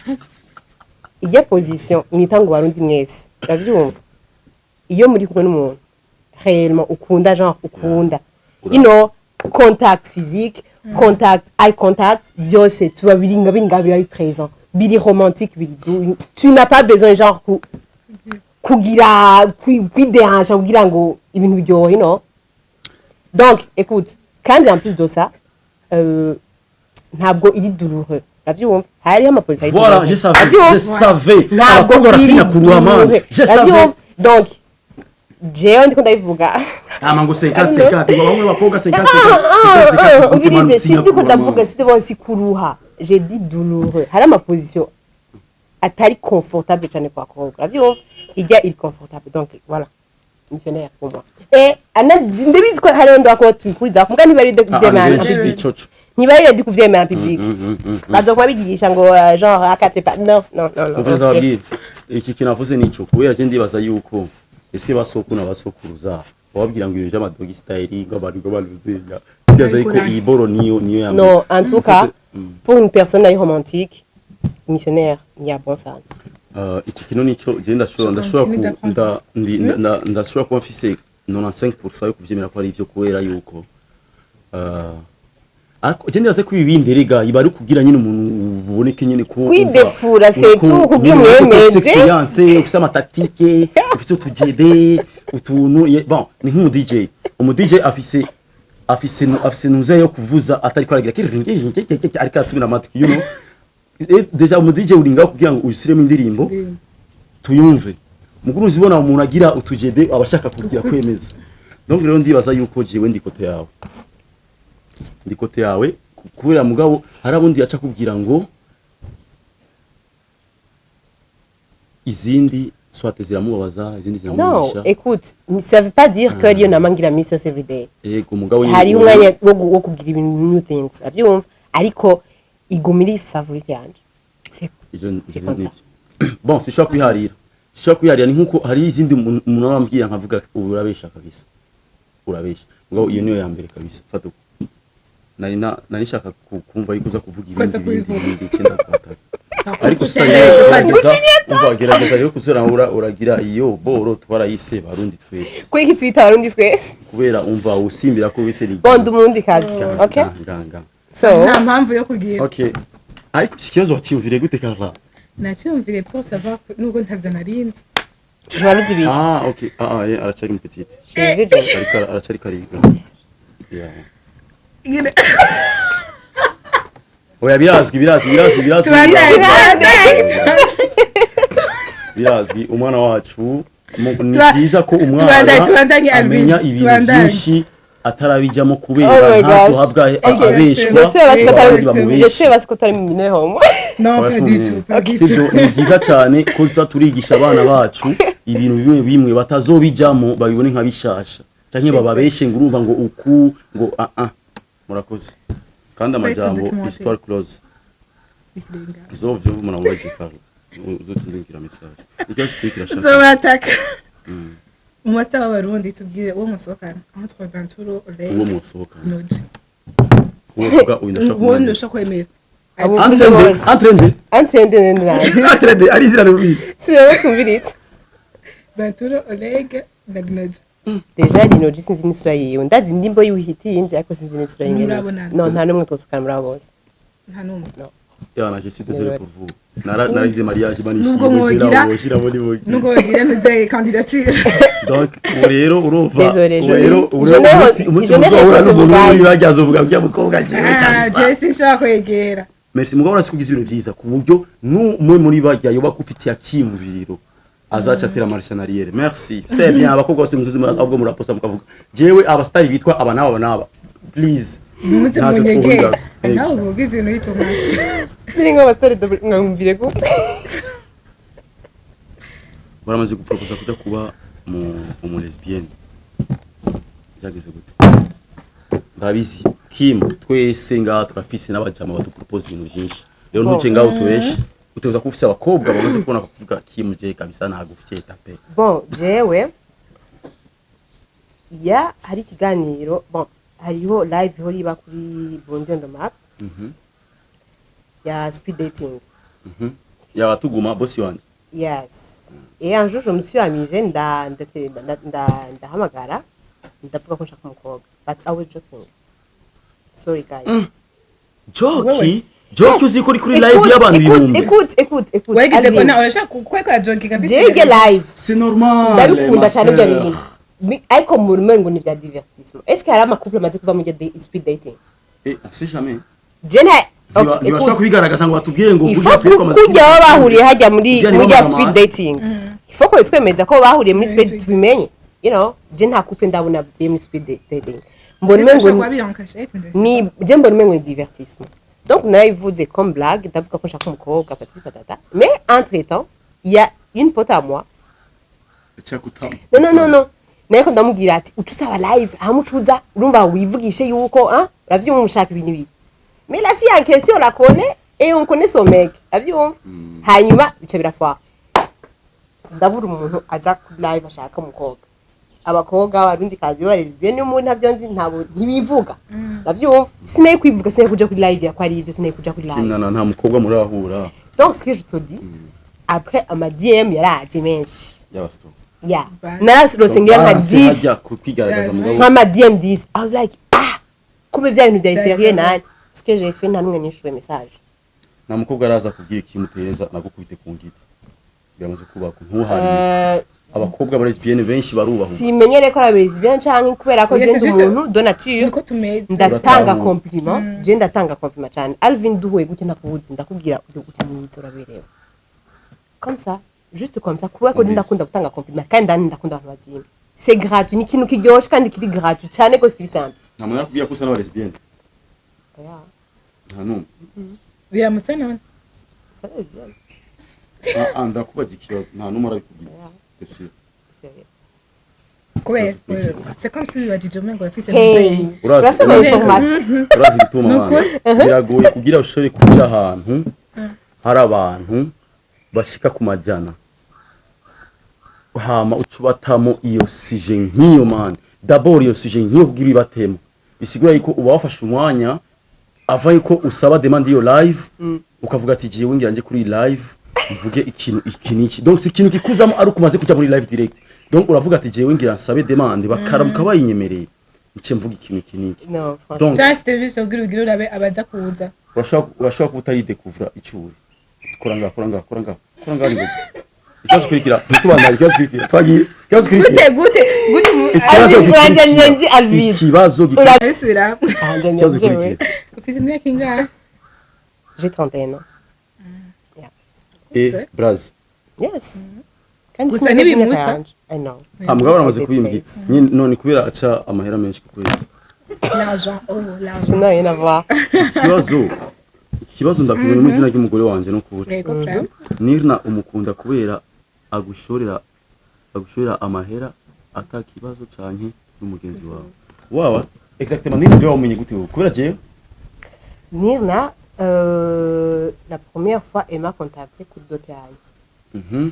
Speaker 3: Ijya position mwita ngo Barundi mwese uravyumva, iyo muri kumwe n'umuntu réellement ukunda, genre ukunda, contact physique, contact, eye contact, byose tuba biri nga biri nga biri présent, biri romantique, biri doux. Tu n'as pas besoin genre kugira kwidéranger kugira ngo ibintu biryohe. Donc écoute, kandi en plus de ça, ntabwo iri douloureux, uravyumva? Hariho ama position ari
Speaker 1: Voilà,
Speaker 3: douloureux.
Speaker 1: je savais,
Speaker 3: Uravyumva?
Speaker 1: je savais.
Speaker 3: Ntabwo
Speaker 1: Abakobwa
Speaker 3: iri
Speaker 1: baratinya kuruha man.
Speaker 3: douloureux.
Speaker 1: Je savais.
Speaker 3: Uravyumva? Donc jewe ndiko ndabivuga.
Speaker 1: Hama ngo 50 50, ngo bamwe bakobwa 50 50 50.
Speaker 3: Umvirize, si ndiko ndavuga si si kuruha, j'ai dit douloureux. Hari ama position atari confortable cyane kwa bakobwa, uravyumva? Ijya iri confortable. Donc voilà, missionnaire pour moi. Et ana ndabizi ko hariho ndakora tubikuriza muga ntibari kuvyemera en public.
Speaker 1: Icoco.
Speaker 3: Ntibari ready kuvyemera en public, bazokuba bigisha ngo genre à quatre pattes. Non, non, non, non.
Speaker 1: Umva, ndababwira iki kintu avuze nico, kubera je ndibaza yuko ese basokuru na basokuruza bababwira ngo ibintu by'ama doggy style, ngo abantu ngo baruzinga, ndibaza yuko iyi boro niyo ya mbere.
Speaker 3: Non, en tout cas, pour une personne ari romantique, missionnaire ni ya bon sana.
Speaker 1: Iki kintu nico je ndashobora
Speaker 2: Je
Speaker 1: ndashobora
Speaker 2: continue
Speaker 1: ku
Speaker 2: d'apprendre.
Speaker 1: ndashobora kuba mfise 95% yo kuvyemera ko ari ivyo, kubera yuko ariko je ndibaze ko ibi bindi rega iba ari kugira nyine umuntu uboneke nyine ko
Speaker 3: Kwidefura, c'est tout, kugira umwemeze.
Speaker 1: Expérience, ufise ama tactique, ufise utujede utuntu bon, ni nk'umu DJ. Umu DJ afise nuze yo kuvuza atariko aragira ariko aratumira amatwi. Et déjà umu DJ uri ngaho kugira ngo ushyiremo indirimbo tuyumve. Mukuru, uzibona umuntu agira utujede aba ashaka kugira kwemeza. Donc rero ndibaza yuko jewe ndi côté yawe, ndi côté yawe, kubera mugabo hari abundi aca kubwira ngo izindi soit ziramubabaza, izindi
Speaker 3: Non,
Speaker 1: ziramumisha.
Speaker 3: Écoute, ça veut pas dire que ariyo nama ngira misi yose, everyday.
Speaker 1: Yego, mugabo nyine
Speaker 3: Hariho umwanya wo kugira ibintu, new things, avyumva, ariko iguma iri favorite yanje.
Speaker 1: Ivyo
Speaker 3: C'est
Speaker 1: ivyo
Speaker 3: comme ça.
Speaker 1: nivyo. Bon, sinshobora kwiharira, sinshobora kwiharira. Ni nkuko hari izindi umuntu aba ambwira nkavuga ubu urabesha kabisa, urabesha. Mugabo iyo niyo ya mbere kabisa. Fata uko nari nshaka kumva yuko uza kuvuga ibindi
Speaker 2: Koza
Speaker 1: ibindi
Speaker 2: kubivuga.
Speaker 1: ibindi icyenda kwataka, ariko
Speaker 2: Kuko
Speaker 1: gerageza, umva, gerageza rero kuzora uragira iyo boro twarayise Barundi twese.
Speaker 3: Kuri iki twita Abarundi twese?
Speaker 1: Kubera umva usimbira ko wese ni
Speaker 3: Bon, ndi umurundi kazi, okay?
Speaker 1: Nga
Speaker 3: So
Speaker 2: Nta mpamvu yo kugira.
Speaker 1: Okay, ariko iki kibazo waciyumviriye gute, Carla?
Speaker 2: Nacyumvire pour savoir nubwo ntavyo narinzi.
Speaker 3: Ntiwaruzi ibiki?
Speaker 1: Ah, okay, ah ah, aracari mu petite.
Speaker 3: She
Speaker 1: Ariko aracari kariga, yeah. Oya, birazwi, birazwi, birazwi, birazwi.
Speaker 2: Tubandanye.
Speaker 1: Birazwi, umwana wacu ni byiza ko umwana
Speaker 2: Tubandanye, tubandanye, Alvin,
Speaker 1: amenya ibintu
Speaker 2: tubandanye.
Speaker 1: byinshi atarabijyamo,
Speaker 3: Oh
Speaker 1: kubera
Speaker 3: my gosh.
Speaker 1: ntazohabwa abeshwa
Speaker 3: J'espère parce que
Speaker 1: abandi
Speaker 3: t'as
Speaker 1: bamubesha.
Speaker 3: J'espère parce que t'as mis homo.
Speaker 2: Non, pas du tout, pas du tout.
Speaker 1: Sibyo, ni byiza cyane ko tuza turigisha abana bacu ibintu bimwe bimwe batazobijyamo babibone nka bishasha canke bababeshe ngo urumva ngo uku ngo ah ah. Murakoze kandi amajambo
Speaker 2: documentaire.
Speaker 1: Histoire close. Uzovyumva umuntu amubaje, Carla, uzotundikira message ikibazo kikurikira shaka.
Speaker 2: Nzobataka mu basa b'Abarundi, tubwire uwo musohokana entre Venturo,
Speaker 1: Uwo musohokana?
Speaker 2: Noji.
Speaker 1: Uwo uvuga uyu ndashaka
Speaker 2: Uwo
Speaker 1: kumenya.
Speaker 2: ntushobora kwemera.
Speaker 3: Abo-
Speaker 1: Entre nde? Entre nde?
Speaker 3: Antende nandi.
Speaker 1: Entre nde ari izina rubi?
Speaker 3: Sinaba kumvirita.
Speaker 2: Venturo, Oleg na Gnoji.
Speaker 3: Déjà Lino G sinzi n'isura yiwe. Ndazi indirimbo yiwe ihitiyinze, ariko sinzi n'isura yiwe.
Speaker 2: Murabonana?
Speaker 3: No, nta n'umwe twosokana muri abo bose.
Speaker 2: Nta n'umwe?
Speaker 1: Yana, je suis désolé pour vous. Nara naragize mariage banishimye.
Speaker 2: Nubwo mwogira-
Speaker 1: Nubwo
Speaker 2: nubwo bagira ntuze candidature.
Speaker 1: Donc ubu rero urumva
Speaker 3: Désolé,
Speaker 1: ubu rero ubu rero umunsi
Speaker 3: je n'ai
Speaker 1: muzohura
Speaker 3: répondu
Speaker 1: n'umuntu
Speaker 3: guys.
Speaker 1: w'uri bajya azovuga bya mukobwa jewe
Speaker 2: Ah,
Speaker 1: kabisa.
Speaker 2: je sinshobora kwegera.
Speaker 1: Merci, mugabo urasi kugize ibintu vyiza ku buryo n'umwe muri bajya yoba akufitiye akiyumviro azaca atera marche en arrière. Merci, c'est bien. Abakobwa bose muzuzi ahubwo muraposta mukavuga jewe abastari bitwa aba n'aba n'aba, please.
Speaker 2: Ntimuze
Speaker 1: Ntacyo
Speaker 2: munyegere.
Speaker 1: twumva.
Speaker 2: Nawe uvuga ibintu yitomati.
Speaker 3: Niri nk'abasore nkamwumvire ko.
Speaker 1: Baramaze guproposa kuja kuba mu lesbienne, byageze gute? Ndabizi Kim, twese ngaha turafise n'abajama badupropose ibintu byinshi. Rero ntuce ngaho utubeshe, utegerezwa kuba ufise abakobwa bamaze kubona kuvuga Kim je kabisa ntagufitiye tape.
Speaker 3: Bon, jewe ya hari ikiganiro, bon, hariho live ihora iba kuri Burundi on the Map ya speed dating.
Speaker 1: Yaba tuguma bosi wanje.
Speaker 3: Yes, et un jour je me suis amusée, nda nda nda ndahamagara ndavuga ko nshaka umukobwa, but I was joking, sorry guys.
Speaker 1: Joki joki, uzi ko uri kuri live
Speaker 3: Écoute,
Speaker 1: y'abantu
Speaker 3: écoute,
Speaker 1: ibihumbi.
Speaker 3: Écoute, écoute, écoute.
Speaker 2: Wegeze
Speaker 3: Alvin.
Speaker 2: kona urashaka kukwekora jogging afise.
Speaker 3: Jewe live
Speaker 1: C'est normal.
Speaker 3: Ndabikunda
Speaker 1: Ma
Speaker 3: cyane ibyo
Speaker 1: sœur.
Speaker 3: bintu. Ariko mu rumengo ngo ni bya divertissement. Est-ce que hari ama couple amaze kuva muri speed dating?
Speaker 1: Eh, on sait jamais.
Speaker 3: Je nta
Speaker 1: Ntiba- ntibashobora kubigaragaza ngo batubwire ngo
Speaker 3: il
Speaker 1: burya
Speaker 3: faut
Speaker 1: twebwe amaze
Speaker 3: kujya baba bahuriye hajya muri
Speaker 1: Burya
Speaker 3: muri
Speaker 1: nibo
Speaker 3: ya
Speaker 1: bamara.
Speaker 3: speed dating, il faut ko twemeza ko bahuriye muri speed, tubimenye. Je nta couple ndabona bavuye muri speed dating. Mbona
Speaker 2: Umengo
Speaker 3: umengo
Speaker 2: kuba biri en cachette ndetse.
Speaker 3: Ni je mbona umengo ni divertissement. Donc narabivuze comme blague, ndavuga ko nshaka umukobwa, patati patata, mais entre temps il y a une pote à moi.
Speaker 1: Cyakutama.
Speaker 3: Non, non, non, non, nariko ndamubwira ati uca usaba live hamwe ucuza urumva wivugishe yuko ah uravyumva ushaka ibintu biki. Mais la fille en question, on la connaît et on connaît son mec, uravyumva. Hanyuma bica birafwara, ndabura umuntu aza kuri live ashaka umukobwa. Abakobwa abarundi kazi ba lesbienne n'umuntu ntabyo nzi, ntabo ntibivuga, uravyumva. Sinari kwivuga, sinari kuja kuri live yako ari ivyo, sinari kuja kuri live.
Speaker 1: Kimwana, nta mukobwa murahura?
Speaker 3: Donc ce que je te dis, après ama DM yaraje menshi.
Speaker 1: Y'abasito.
Speaker 3: Yeah.
Speaker 2: Bad.
Speaker 3: Nararose ngira nka
Speaker 1: Baranse
Speaker 3: 10
Speaker 1: hajya kwigaragaza mugabo.
Speaker 3: Nk'ama DM 10. I was like, ah, kumbe vya bintu vya
Speaker 2: Vya
Speaker 3: sérieux.
Speaker 2: sérieux.
Speaker 3: Nani ce que j'ai fait? Nta numwe nishuye message.
Speaker 1: Nta mukobwa araza kubwira ikimutereza nagukubite ku ngiti, biramaze kubaka ntuharire. Abakobwa ba lesbienne benshi barubahuka.
Speaker 3: Simenyere ko ari lesbienne canke kubera ko
Speaker 2: Oya,
Speaker 3: je
Speaker 2: c'est
Speaker 3: ndi
Speaker 2: juste-
Speaker 3: umuntu de nature
Speaker 2: Niko tumeze.
Speaker 3: ndatanga
Speaker 1: Uratahura.
Speaker 3: compliment. Je ndatanga compliment cyane. Alvin, duhuye gute ntakubuzi, ndakubwira uri uri mwiza, uraberewe, comme ça, juste comme ça, kubera ko
Speaker 1: Umvise.
Speaker 3: ndakunda gutanga compliment kandi ndani ndakunda abantu bazima. C'est gratuit, ni ikintu kiryoshe kandi kiri gratuit cyane gose, kiri simple.
Speaker 1: Nta muntu arakubwira ko usa n'aba lesbienne?
Speaker 3: Oya.
Speaker 1: Nta n'umwe?
Speaker 2: Biramutse none.
Speaker 3: C'est lesbienne.
Speaker 1: Ah, ah, ndakubaza ikibazo, nta n'umwe arabikubwira?
Speaker 3: Oya.
Speaker 1: T'es sûr?
Speaker 3: Sérieux.
Speaker 2: Kubera c'est comme si wibajije umengo yafise
Speaker 3: Hey.
Speaker 2: muvyeyi.
Speaker 1: Urazi
Speaker 3: Urasoma
Speaker 1: urazi
Speaker 3: information.
Speaker 1: Urazi igituma
Speaker 2: Ni
Speaker 1: abantu biragoye kugira ushobore kuja ahantu hari abantu bashika ku majana, hama uca ubatamo iyo sujet nk'iyo, man. D'abord iyo sujet nk'iyo kugira uyibatemo bisigura yuko uba wafashe umwanya ava yuko usaba demande iyo live, ukavuga ati jewe ngira nje kuri iyi live mvuge ikintu iki n'iki. Donc si ikintu kikuzamo ari uko umaze kuja muri live direct. Donc uravuga ati jewe ngira nsabe demande, bakaramuka bayinyemereye nce mvuga ikintu iki n'iki.
Speaker 3: No, franchement.
Speaker 1: Donc
Speaker 2: Cyangwa c'était juste kugira ugire urabe abaza kuza.
Speaker 1: Urashobora kuba utaridekuvura icyo uri. Kora ngaha, kora ngaha, kora ngaha, kora ngaha, ni ngombwa. Ikibazo kurikira, ntitubandanye. Ikibazo kurikira, twagiye, ikibazo kurikira.
Speaker 2: Gute gute gute
Speaker 1: Ikibazo
Speaker 3: Alvin,
Speaker 1: gikurikira.
Speaker 3: uranjye Alvin.
Speaker 1: Ikibazo gikurikira.
Speaker 2: Abisubira.
Speaker 1: Ikibazo gikurikira.
Speaker 2: Ufite imyaka ingahe?
Speaker 3: J'ai 31 ans.
Speaker 1: E brazi.
Speaker 3: Yes, kandi
Speaker 2: Gusa
Speaker 3: sinzi imyaka
Speaker 2: ntibimusa.
Speaker 3: yanje. I know.
Speaker 1: Ah, mugabo aramaze kubimbwira nyine none kubera aca amahera menshi ku kwezi.
Speaker 2: L'argent, oh, l'argent.
Speaker 3: Ça n'a rien à voir.
Speaker 1: Ikibazo ndakubonye mu izina ry'umugore wanje no kuri
Speaker 2: Yego, frère.
Speaker 1: Nirna, umukunda kubera agushorera amahera ata kibazo canke n'umugenzi wawe wawa? Exactement, Nirna ndio wamenye gute wowe kubera jewe?
Speaker 3: Nirna, la première fois, elle m'a contacté kuri dot yanjye.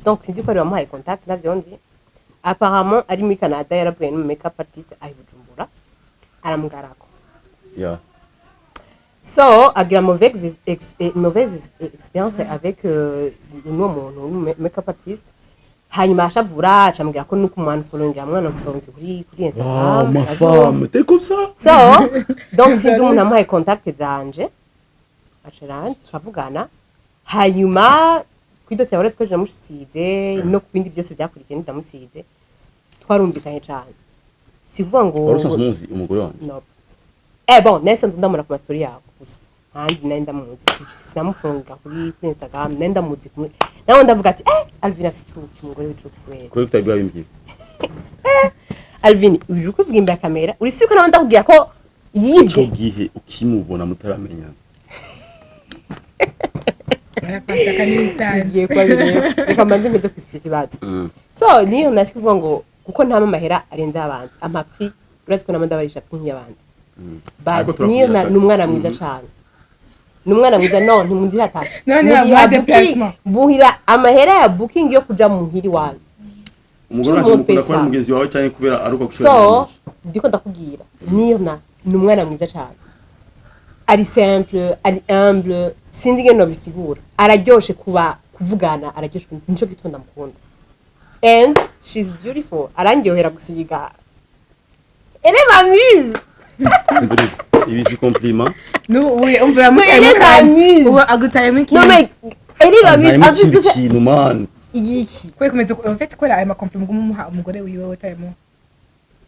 Speaker 3: Donc sinzi ko ari wamuhaye contact, navyo nzi. Apparemment ari muri Canada, yaravuganye n'umu makeup artist ari Bujumbura, aramugarako. So agira mauvaise expérience avec n'uwo muntu w'umu makeup artist, hanyuma ashavura acambwira ko nuko umwana following, mwana following kuri Instagram.
Speaker 1: Wow, ma femme, t'es comme ça.
Speaker 3: So donc sinzi umuntu amuhaye contact zanje, acara turavugana, hanyuma kuri dot yawe twaje namusize, no ku bindi byose byakurikiye ndamusize, twarumvikanye cyane, si kuvuga ngo
Speaker 1: Wari usanzwe umuzi umugore wanjye?
Speaker 3: No. Bon, nari nsanzwe ndamubona ku mastori yawe gusa, kandi nari ndamuzi, sinamufunga kuri Instagram, nari ndamuzi kuri nawe, ndavuga ati eh, Alvin afite icuki, umugore w'icuki wera.
Speaker 1: Kubera kutabiba bimbwira.
Speaker 3: Alvin, uri kuvuga imbere ya kamera, uri siko nawe ndakubwira ko
Speaker 1: Ico
Speaker 3: yibye.
Speaker 1: gihe ukimubona mutaramenyana.
Speaker 2: Barakwataka n'ibisanzwe.
Speaker 3: Bigiye kuba birefu, reka mbanze meze kwishyura ikibazo. So niyo nasi kuvuga ngo kuko ntama amahera arenze abantu ama prix, urazi ko nama ndabarisha prix nk'iy'abandi.
Speaker 1: Ariko
Speaker 3: But
Speaker 1: turakubwira
Speaker 3: niyo
Speaker 1: taxi.
Speaker 3: ni umwana mwiza cyane, ni umwana mwiza. No, ntimundira taxi.
Speaker 2: No, ni
Speaker 3: Muriha
Speaker 2: baguha
Speaker 3: booking-
Speaker 2: déplacement.
Speaker 3: buhira amahera ya booking yo kuja muhiri wanyu.
Speaker 1: Umugore wanjye
Speaker 3: Tout le
Speaker 1: mukunda
Speaker 3: monde
Speaker 1: kubera
Speaker 3: fait ça.
Speaker 1: mugenzi wawe cyangwa kubera ari uko agushorera
Speaker 3: So
Speaker 1: amahera menshi?
Speaker 3: ndiko ndakubwira, Nirna ni umwana mwiza cyane, ari simple, ari humble, sinzi ingene nobisigura, araryoshe kuba kuvugana, araryoshe, nico gituma ndamukunda. And she's beautiful, arandyohera gusiga, elle m'amuse.
Speaker 1: Umviriza, ibi si compliment.
Speaker 2: N'ubu ubu umva yamutayemo
Speaker 3: Elle
Speaker 2: kandi
Speaker 3: m'amuse.
Speaker 2: ubu agutayemo
Speaker 3: No,
Speaker 2: ikintu.
Speaker 3: mais elle m'amuse
Speaker 1: Ntarimo
Speaker 3: en plus
Speaker 1: ikindi
Speaker 3: que ça
Speaker 1: kintu, man.
Speaker 3: Igiki?
Speaker 2: Kubera kumeze en fait kubera ayo makompliment umuha umugore wiwe utayemo.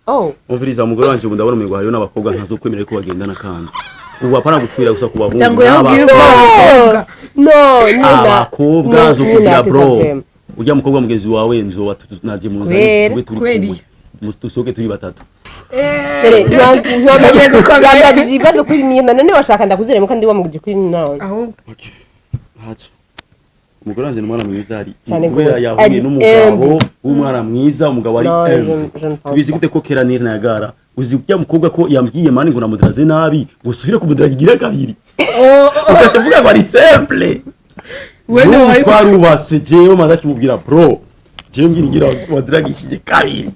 Speaker 3: Oh.
Speaker 1: Umviriza, umugore wanje ubu ndabona umengo hariyo n'abakobwa ntazokwemera ko bagendana, kandi ubu apana gupfira gusa ku bahungu.
Speaker 2: Tango yabwira
Speaker 1: n'abakobwa.
Speaker 3: No, Nina.
Speaker 1: Abakobwa zo kugira bro, ujya mukobwa mugenzi wawe nzoba naje mu nzira
Speaker 3: Kubera?
Speaker 1: tube turi
Speaker 2: Kubera
Speaker 1: kumwe. Dusohoke turi batatu.
Speaker 3: Ntiwambajije ibibazo kuri Nina, none washaka ndakuziremo kandi wamugije kuri Nina.
Speaker 2: Ahubwo
Speaker 1: Okay, ntacyo, umugore wanjye ni umwana mwiza, ari
Speaker 3: Cyane
Speaker 1: kubera
Speaker 3: gose.
Speaker 1: yahuye
Speaker 3: Ari
Speaker 1: n'umugabo
Speaker 3: humble.
Speaker 1: w'umwana mwiza, umugabo ari
Speaker 3: No,
Speaker 1: humble.
Speaker 3: je ne pense
Speaker 1: Tubizi
Speaker 3: pas.
Speaker 1: gute ko kera Nirna yagara uzi ujya mukobwa ko yambwiye man ngo namudiraze nabi, ngo usubire kumudiragira kabiri, ugaca uvuga ngo ari simple.
Speaker 2: We
Speaker 1: N'ubu
Speaker 2: no
Speaker 1: twarubase, jewe maze akimubwira bro, jewe mbwira ngira wadiragishije kabiri,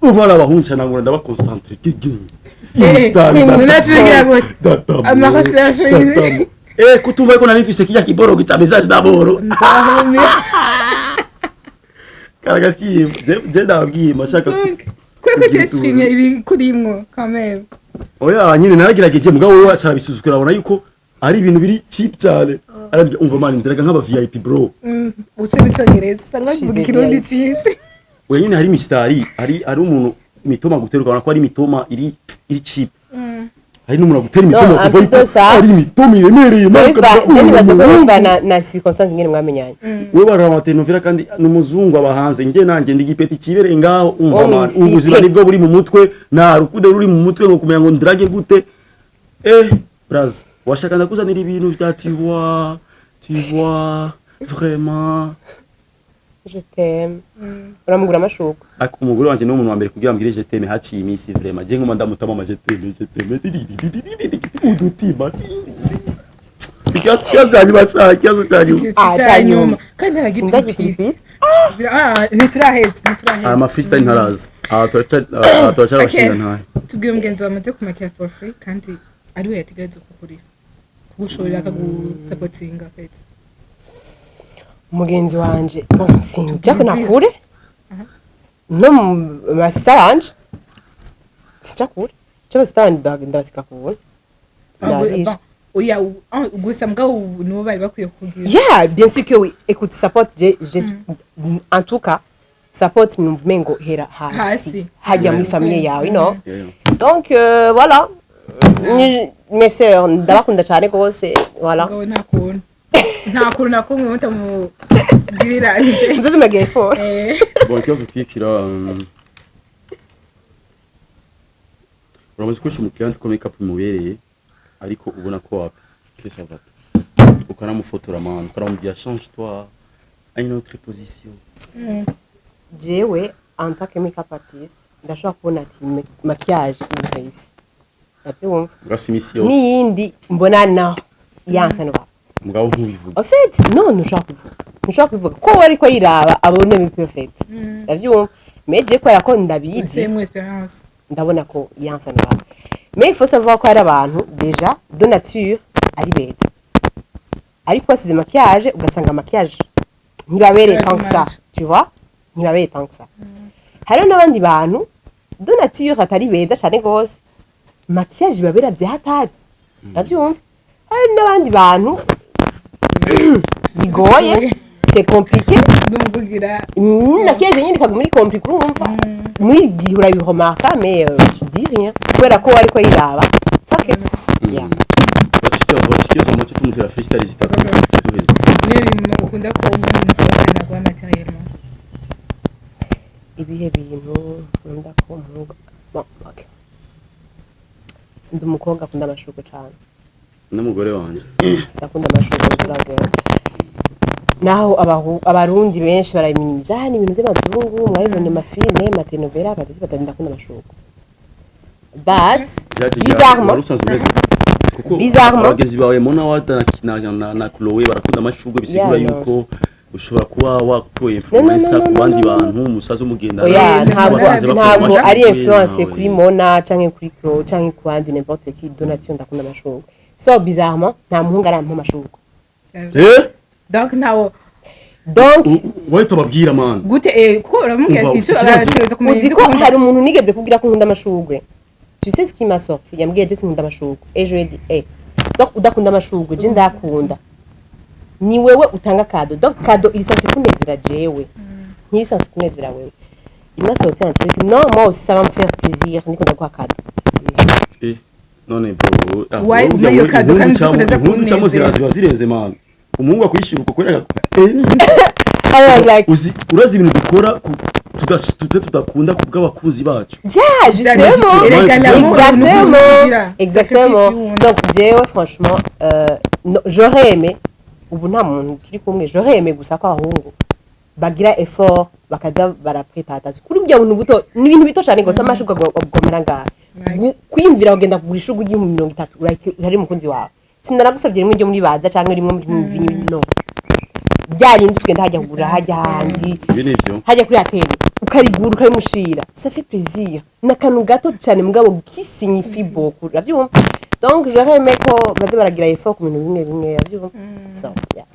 Speaker 1: umwana abahunca nangura ndabakonsantre gege.
Speaker 2: Ninacugira gute? Ama recherche.
Speaker 1: Eh, kutumva ko nari mfise kijya kiboro gica message d'abord. Karagasimba je ndababwiye mashaka.
Speaker 2: Donc kubera ko utexprime ibikurimwo quand même.
Speaker 1: Oya nyine, naragerageje, mugabo wowe aca arabisuzugura, abona yuko ari ibintu biri cheap cyane. Arambwira: "Umva man, nderaga nk'aba VIP, bro."
Speaker 2: Usoma icongereza, usanga
Speaker 3: Shize
Speaker 2: bavuga ikirundi
Speaker 3: VIP.
Speaker 2: cinshi.
Speaker 1: Oya nyine, hari mistari, hari umuntu mitoma gutera ukabona ko ari mitoma iri cheap, hari n'umuntu agutera imitoma
Speaker 3: No,
Speaker 1: kuva
Speaker 3: en tout ça-
Speaker 1: ari imitoma iremereye man, ukavuga,
Speaker 3: Biva, nibaza ko
Speaker 1: "Uyu
Speaker 3: biva na circonstance ingene mwamenyanye.
Speaker 1: We baraba telenovela kandi ni umuzungu aba hanze, njye nanjye ndi gipeti kibereye ngaho, umva
Speaker 3: Wo
Speaker 1: man,
Speaker 3: mw'isi
Speaker 1: ubuzima
Speaker 3: pe.
Speaker 1: Nibwo buri mu mutwe, nta rukundo ruri mu mutwe ngo kumenya ngo ndrage gute. Braz washaka ndakuzanira ibintu bya tu vois, tu vois vraiment.
Speaker 3: Je t'aime, uramugura amashurwe.
Speaker 1: Ariko umugore wanje ni umuntu wa mbere kugira mbwire je t'aime haciye iminsi. Vraiment, je nkuma ndamutama ama je t'aime, je t'aime, udutima. Ikibazo cya nyuma, ikibazo cya nyuma.
Speaker 3: Ah,
Speaker 2: cya
Speaker 3: cya
Speaker 2: nyuma.
Speaker 3: nyuma.
Speaker 2: Kandi nta
Speaker 3: Sindajya
Speaker 2: gipiripiri.
Speaker 3: ipiripiri.
Speaker 2: Ah, ntituraheze, ntituraheze.
Speaker 1: Ama freestyle ntaraza. Aha turacyari
Speaker 2: Okay.
Speaker 1: abashinga ntahe.
Speaker 2: Tubwire umugenzi wawe amaze kumakira for free kandi ari we yategerezwa kugurira, kugushorera, akagusapotinga fete.
Speaker 3: Umugenzi wanje, bon, sinjya ko nakure no mu masita wanje, sinjya kure cyo basita wanje, ndabasika kubona ndabisha.
Speaker 2: Oya, gusa mugabo ubu nibo bari bakwiye kugira.
Speaker 3: Yeah, bien sûr que oui. Écoute, support, en tout cas, support numva umengo hera hasi.
Speaker 2: Hasi.
Speaker 3: Hajya muri famille yawe.
Speaker 1: Yeah.
Speaker 3: Donc voilà. Mes sœurs, ndabakunda cyane rwose, voilà.
Speaker 2: Mugabo nta kuntu, nta kuntu na kumwe mutamugirira.
Speaker 3: Nzozimagiye effort.
Speaker 1: Bon, ikibazo kwikira, uramaze gukoresha umukiriya ko makeup imubereye, ariko ubona ko wapi que ça va, ukanamufotora man, ukanamubwira: "Change toi à une autre position"?
Speaker 3: Jewe en tant que makeup artist ndashobora kubona ati maquillage iri rahisi, ndabyumva.
Speaker 1: Urasa imisi yose.
Speaker 3: N'iyindi mbona naho yansa no.
Speaker 1: Mugabo ntubivuge.
Speaker 3: En fait, non, ntushobora kubivuga, ntushobora kubivuga ko we ariko yiraba abone bi perfect, ndabyumva, mais je kubera ko ndabizi,
Speaker 2: same experience.
Speaker 3: Ndabona ko yansa no, mais il faut savoir ko hari abantu déjà de nature ari beza, ariko basize maquillage ugasanga maquillage ntibabereye tant que ça.
Speaker 2: Too much.
Speaker 3: Tu vois, ntibabereye tant que ça. Hariho n'abandi bantu de nature atari beza cyane gose, maquillage ibabera bya hatari, ndabyumva. Hari n'abandi bantu bigoye, c'est compliqué.
Speaker 2: N'umuvugira.
Speaker 3: Maquillage nyine ikaguma iri compliqué, urumva muri gihe urabiremarka, mais tu dis rien kubera ko ariko yiraba. It's okay, yeah.
Speaker 1: Baca ikibazo mucyo tumutera freestyle zitatu duheze.
Speaker 2: Niyo bintu ukunda ko umuntu musohokana guha matériellement?
Speaker 3: Ibihe bintu nkunda ko umuhungu? Bon, okay. Ndi umukobwa akunda amashurwe cyane.
Speaker 1: N'umugore wanje.
Speaker 3: Ndakunda amashurwe turagera naho abarundi benshi barabiminiza: "Ah, ni ibintu by'abazungu, mwabibonye amafilme, amatelenovela, batasi batari." Ndakunda amashurwe, but bizarrement
Speaker 1: Wari usanzwe umeze kuko
Speaker 3: Bizarrement.
Speaker 1: abagenzi bawe Mona Wada na Chloe barakunda amashurwe, bisigura
Speaker 3: Yeah, no.
Speaker 1: yuko ushobora kuba watoye influence
Speaker 3: No, no, no,
Speaker 1: ku
Speaker 3: no,
Speaker 1: bandi
Speaker 3: no, no, no.
Speaker 1: bantu umusaza umugendana.
Speaker 3: Oya,
Speaker 2: Eh,
Speaker 3: ntabwo
Speaker 2: basanze
Speaker 1: bakunda
Speaker 3: ntabwo
Speaker 1: amashurwe
Speaker 3: ari influence
Speaker 1: nawe.
Speaker 3: Kuri Mona canke kuri Chloe canke ku bandi, n'importe qui, donation, ndakunda amashurwe. So bizarrement nta muhungu arampa amashurwe.
Speaker 1: Eh.
Speaker 2: Donc ntawo.
Speaker 3: Donc
Speaker 1: Wowe tubabwira man.
Speaker 2: Gute kuko uramubwira
Speaker 1: Umva,
Speaker 2: icyo
Speaker 1: ufite ikibazo.
Speaker 2: arategereza kumenya
Speaker 3: Uzi
Speaker 2: ibyo
Speaker 3: ko
Speaker 2: ukunda.
Speaker 3: hari umuntu nigeze kubwira ko nkunda amashurwe, tu sais ce qui m'a sorti? Yambwiye: "Je sinkunda amashurwe." Et je lui ai dit: "Eh, donc udakunda amashurwe, je ndakunda, ni wewe utanga cadeau, donc cadeau iri censé kunezera jewe, ntiri censé kunezera wewe." Il m'a sorti un truc: "Non, moi aussi ça va me faire plaisir, ndiko ndaguha cadeau."
Speaker 1: Eh, none bro, ah,
Speaker 2: Why
Speaker 1: wowe
Speaker 2: umpa iyo cadeau kandi uzi ko utaza
Speaker 1: impundu cyangwa
Speaker 2: kunezera?
Speaker 1: ziraziba zirenze man, umuhungu akwishyura uko kubera eh.
Speaker 3: I was like,
Speaker 1: Uzi, urazi ibintu dukora tute tudakunda ku bw'abakunzi bacu.
Speaker 3: Yeah, justement.
Speaker 2: Erega l'amour,
Speaker 3: Exactement.
Speaker 2: nukugira.
Speaker 3: Exactement.
Speaker 2: Sacrifice y'uwundi.
Speaker 3: Donc jewe franchement, no, j'aurais aimé, ubu nta muntu turi kumwe, j'aurais aimé gusa ko abahungu bagira effort bakaza barapreta attention kuri bya bintu buto. Ni ibintu bito cyane gose, amashurwe agomera ngaha. Kwiyumvira kugenda kugura ishurwe 30,000 urari umukunzi wawe, sinaragusabye rimwe ryo muri baza canke rimwe muri mvinyu, no byarindi ugenda hajya kugura hajya handi.
Speaker 1: Ibi ni ivyo.
Speaker 3: Hajya kuri atene ukarigura ukarimushira, ça fait plaisir. Ni akantu gato cyane mugabo qui signifie beaucoup, uravyumva? Donc j'aurais aimé ko baze baragira effort ku bintu bimwe bimwe, uravyumva? So yeah.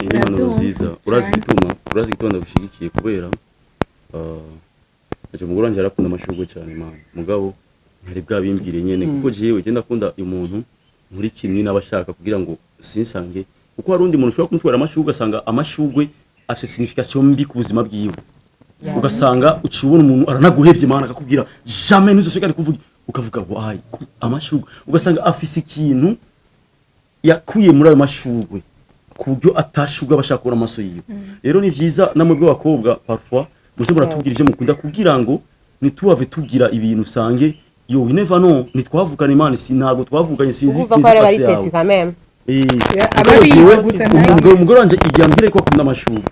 Speaker 1: Iyi ni impanuro
Speaker 2: Uravyumva
Speaker 1: nziza. Urazi
Speaker 2: cane.
Speaker 1: igituma, urazi igituma ndagushigikiye? Kubera aje umugore wanje arakunda amashurwe cyane, man, mugabo ntari bwabimbwire nyene, kuko jewe je ndakunda umuntu muri kimwe n'abashaka kugira ngo sinsange, kuko hari undi muntu ushobora kumutwara amashurwe, ugasanga amashurwe afite signification mbi ku buzima bwiwe, ugasanga uciye ubona umuntu aranaguhevye, mana, akakubwira jamais ntuzosubire kuvuga, ukavuga why amashurwe, ugasanga afise ikintu yakuye muri ayo mashurwe ku buryo atashurwe aba ashaka kubona amaso yiwe. Rero ni vyiza namwe bw'abakobwa, parfois muze muratubwira ivyo mukunda kugira ngo ntitubave tugira ibintu usange yo, we never know, ntitwavukana, Imana si ntabwo twavukanye, sinzi
Speaker 3: Uvuga
Speaker 1: sinzi
Speaker 3: ko ari
Speaker 1: passé
Speaker 3: bari
Speaker 1: yawe.
Speaker 3: têtu quand même.
Speaker 2: Ababizi
Speaker 1: Jewe,
Speaker 2: gusa ntayo.
Speaker 1: Umugore wanje igihe ambwira ko akunda amashurwe,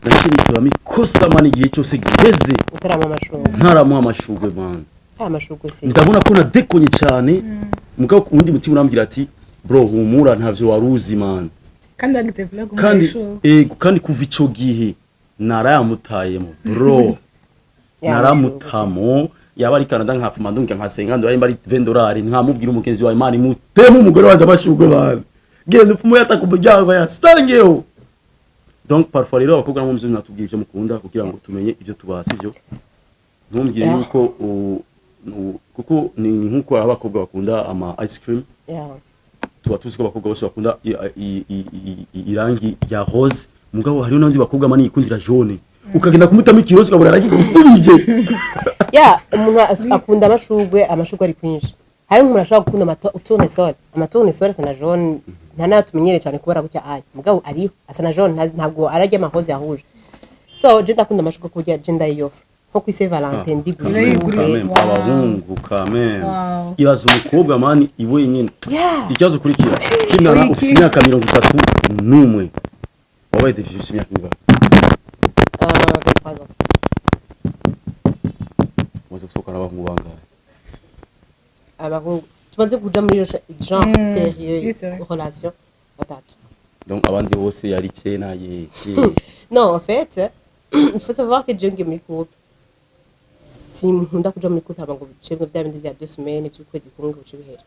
Speaker 1: naciye nitoramo ikosa, man, igihe cyose giheze
Speaker 3: Utarama amashurwe.
Speaker 1: Ntaramuha amashurwe, man.
Speaker 3: Aya mashurwe si
Speaker 1: Ndabona ko nadekonye cyane, mugabo undi mutima urambwira ati: "Bro, humura, ntavyo wari uzi, man."
Speaker 2: Kandi wagize vlog
Speaker 1: Kandi
Speaker 2: umunyeshuri.
Speaker 1: Ego, kandi kuva ico gihe narayamutayemo, bro.
Speaker 3: Ya,
Speaker 1: Naramutamo, yaba ari Canada nkafuma ndunga nkasenga ndo ari $20, nkamubwira umugenzi wawe, man, muteme umugore wanje amashurwe, man, genda upfumu yata ku muryango yasangeho. Donc parfois rero abakobwa namwe muzi natubwira ivyo mukunda kugira ngo tumenye ivyo tubaha, sivyo? Ntumbwire yuko kuko ni nkuko abakobwa bakunda ama ice cream, tuba tuzi ko abakobwa bose bakunda irangi rya rose, mugabo hariho n'abandi bakobwa mani yikundira jaune, ukagenda kumutamo ikiroze ukabona aragusubije.
Speaker 3: Ya, umuntu akunda amashurwe, amashurwe ari kwinshi. Hari nk'umuntu ashobora gukunda utournesol, amatournesol asa na jaune, nta nayo tumenyereye cyane kubera gutya aya, mugabo ariho asa na jaune, ntabwo ararya amaroze yahuje. So je ndakunda amashurwe kurya, je ndayiyofa nko kuri Saint Valentin ndigura
Speaker 2: Ndayigura.
Speaker 3: ishurwe.
Speaker 2: Wow.
Speaker 1: Abahungu kameme.
Speaker 2: Wow.
Speaker 1: Ibaza umukobwa, man, iwe nyene. Ikibazo ukurikira kimwana,
Speaker 2: Oiki.
Speaker 1: ufite imyaka 31, wabaye dévié ufite imyaka ingahe?
Speaker 3: 23 ans.
Speaker 1: Umaze gusohokana n'abahungu bangahe?
Speaker 3: Abahungu tumaze kuja muri iyo genre sérieux
Speaker 2: Oui, c'est vrai.
Speaker 3: relation, batatu.
Speaker 1: Donc abandi bose yari kena ye ke?
Speaker 3: Non, en fait, il faut savoir que je ngiye muri couple, sinkunda kuja muri couple hama ngo bicemwe bya bindi vya 2 semaines, vy'ukwezi kumwe, ngo bice bihera.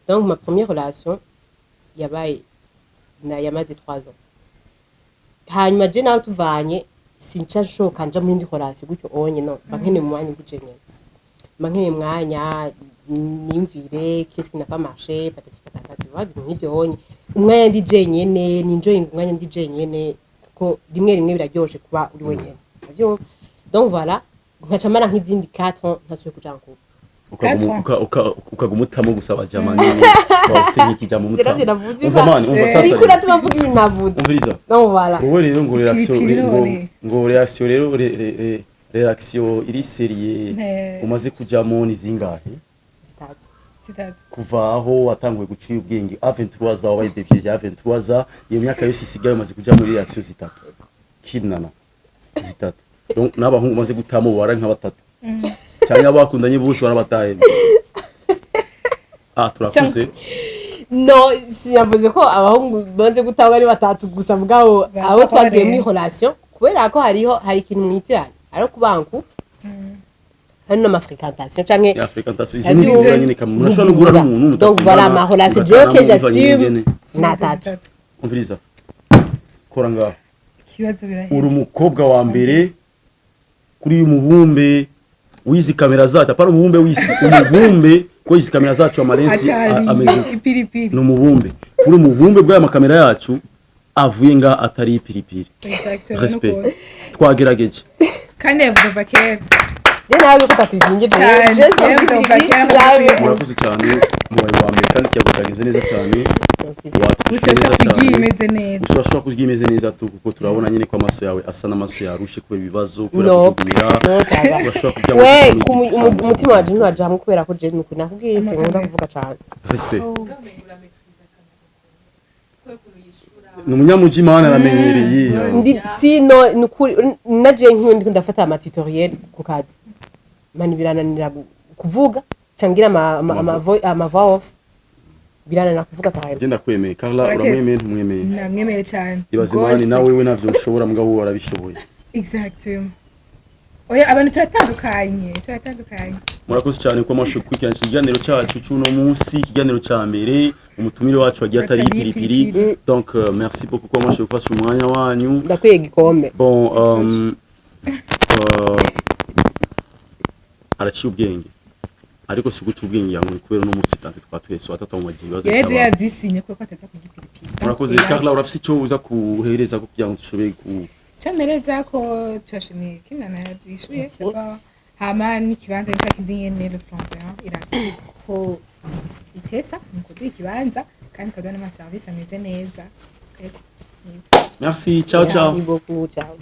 Speaker 3: Donc ma première relation yabaye na yamaze 3 ans. Hanyuma je nawe tuvanye, sinca nshoka nja muri indi relation gutyo onye, no mba nkeneye umwanya ngije nyene, mba nkeneye umwanya niyumvire qu'est-ce qui n'a pas marché, patati patata, tu vois, ibintu nk'ivyo onye, umwanya ndi jenyene, ninjoyinga umwanya ndi jenyene, kuko rimwe rimwe biraryoshe kuba uri wenyene, uravyumva? Donc voilà, nkaca mara nk'izindi 4 ans ntasubiye kuja en couple.
Speaker 1: Ukaguma utamo gusa abajama nyene waba ufite nk'ikijama
Speaker 3: Je navyo
Speaker 1: umutamo.
Speaker 3: navuze.
Speaker 1: Umva, man, umva sasa.
Speaker 3: Uriko
Speaker 1: Rero
Speaker 3: uratuma mvuga ibintu navuze.
Speaker 1: Umviriza.
Speaker 3: Donc voilà.
Speaker 1: Wowe rero ngo relation
Speaker 2: Ipiripiri
Speaker 1: ngo
Speaker 2: none.
Speaker 1: Ngo relation rero relation iri sérieux umaze kujamo ni zingahe?
Speaker 3: Zitatu.
Speaker 2: Zitatu.
Speaker 1: Kuva aho watanguye guciye ubwenge à 23 ans, wabaye dévié à 23 ans, iyo myaka yose isigaye umaze kuja muri relation zitatu, kinana zitatu. Donc n'abahungu umaze gutamo bara nka batatu cyangwa abakundanye bose warabataye? Ah, turakuze.
Speaker 3: No, sinavuze ko abahungu bamaze gutangwa ari batatu gusa, mugabo
Speaker 2: Bashobora
Speaker 3: abo
Speaker 2: kuba
Speaker 3: twagiye muri
Speaker 2: barenga.
Speaker 3: relation, kubera ko hariho hari ikintu mwitiranya, hariho kuba en couple, hari n'amafréquentation canke
Speaker 1: Ya, fréquentation izo ni zibura nyine kamwe murashobora no guhura n'umuntu.
Speaker 3: Donc voilà, ma relation jewe que j'assume ni atatu.
Speaker 1: Umviriza, kora ngaho.
Speaker 2: Ikibazo biraheze.
Speaker 1: Uri umukobwa wa mbere kuri uyu mubumbe w'izi kamera zacu, apana umubumbe w'isi, umubumbe ko izi kamera zacu amalensi
Speaker 2: Atari
Speaker 1: ameze
Speaker 2: ipiripiri.
Speaker 1: Ni umubumbe, kuri umubumbe bw'aya makamera yacu avuye nga atari ipiripiri.
Speaker 2: Exactement.
Speaker 1: Respect.
Speaker 2: Nuko
Speaker 1: Twagerageje.
Speaker 2: Kandi yavuze kuva kera.
Speaker 3: Je nawe ko utakwivunje.
Speaker 2: Cyane,
Speaker 3: je
Speaker 2: yavuze kuva kera.
Speaker 1: Murakoze cyane, mubaye wa mbere kandi ikiyago cyagenze neza cyane.
Speaker 2: Gusa
Speaker 1: Watwishe
Speaker 2: ushobora
Speaker 1: neza
Speaker 2: kugira
Speaker 1: cyane.
Speaker 2: imeze neza.
Speaker 1: Gusa urashobora kurya imeze neza tu, kuko turabona nyine ko amaso yawe asa n'amaso yarushe kubera ibibazo, kubera
Speaker 3: No.
Speaker 1: kujugunira.
Speaker 3: No, ça va.
Speaker 1: Urashobora kurya
Speaker 3: We umutima wanje ntiwaja hamwe kubera ko je nuko nakubwiye sinkunda kuvuga cane.
Speaker 1: Respect. Ni umunyamuji, mana, aramenyereye.
Speaker 3: Ndi sino nukuri naje nk'iyo ndiko ndafata ama tutoriel ku kazi, mani birananira kuvuga cangira ama voix off, birananira kuvuga carrément.
Speaker 1: Genda kwemeye, Carla.
Speaker 2: Urateze.
Speaker 1: Uramwemeye, ntumwemeye?
Speaker 2: Namwemeye cyane.
Speaker 1: Ibaze,
Speaker 2: Rwose.
Speaker 1: mani, nawe we navyo ushobora, mugabo wowe warabishoboye.
Speaker 2: Exactement. Oya, abantu turatandukanye, turatandukanye.
Speaker 1: Murakoze cyane ko amasho gukurikirana ikiganiro cyacu cy'uno munsi, ikiganiro cya mbere. Umutumire wacu wagiye atari
Speaker 2: Atari
Speaker 1: ipiripiri.
Speaker 2: ipiripiri.
Speaker 1: Donc merci beaucoup kuba mwashoboye gufasha umwanya wanyu.
Speaker 3: Ndakwiye igikombe.
Speaker 1: Bon, araciye ubwenge, ariko si guca ubwenge yangu, kubera uno munsi tante twatwese watatu mu ibibazo
Speaker 2: Yeje
Speaker 1: bitaba.
Speaker 2: yavyisinye kuko ataza kurya ipiripiri.
Speaker 1: Murakoze. Carla, urafise ico uza kuhereza kugira ngo dushobore ku
Speaker 2: Cyamereza ko turashimiye kimana yabyishuye hama n'ikibanza nica kindi nyene, Le Flamboyant ko itesa mu kuduha ikibanza kandi ikaduha n'amaserivisi ameze neza. Ego, nivyo.
Speaker 1: Merci, ciao ciao.
Speaker 3: Merci beaucoup, ciao.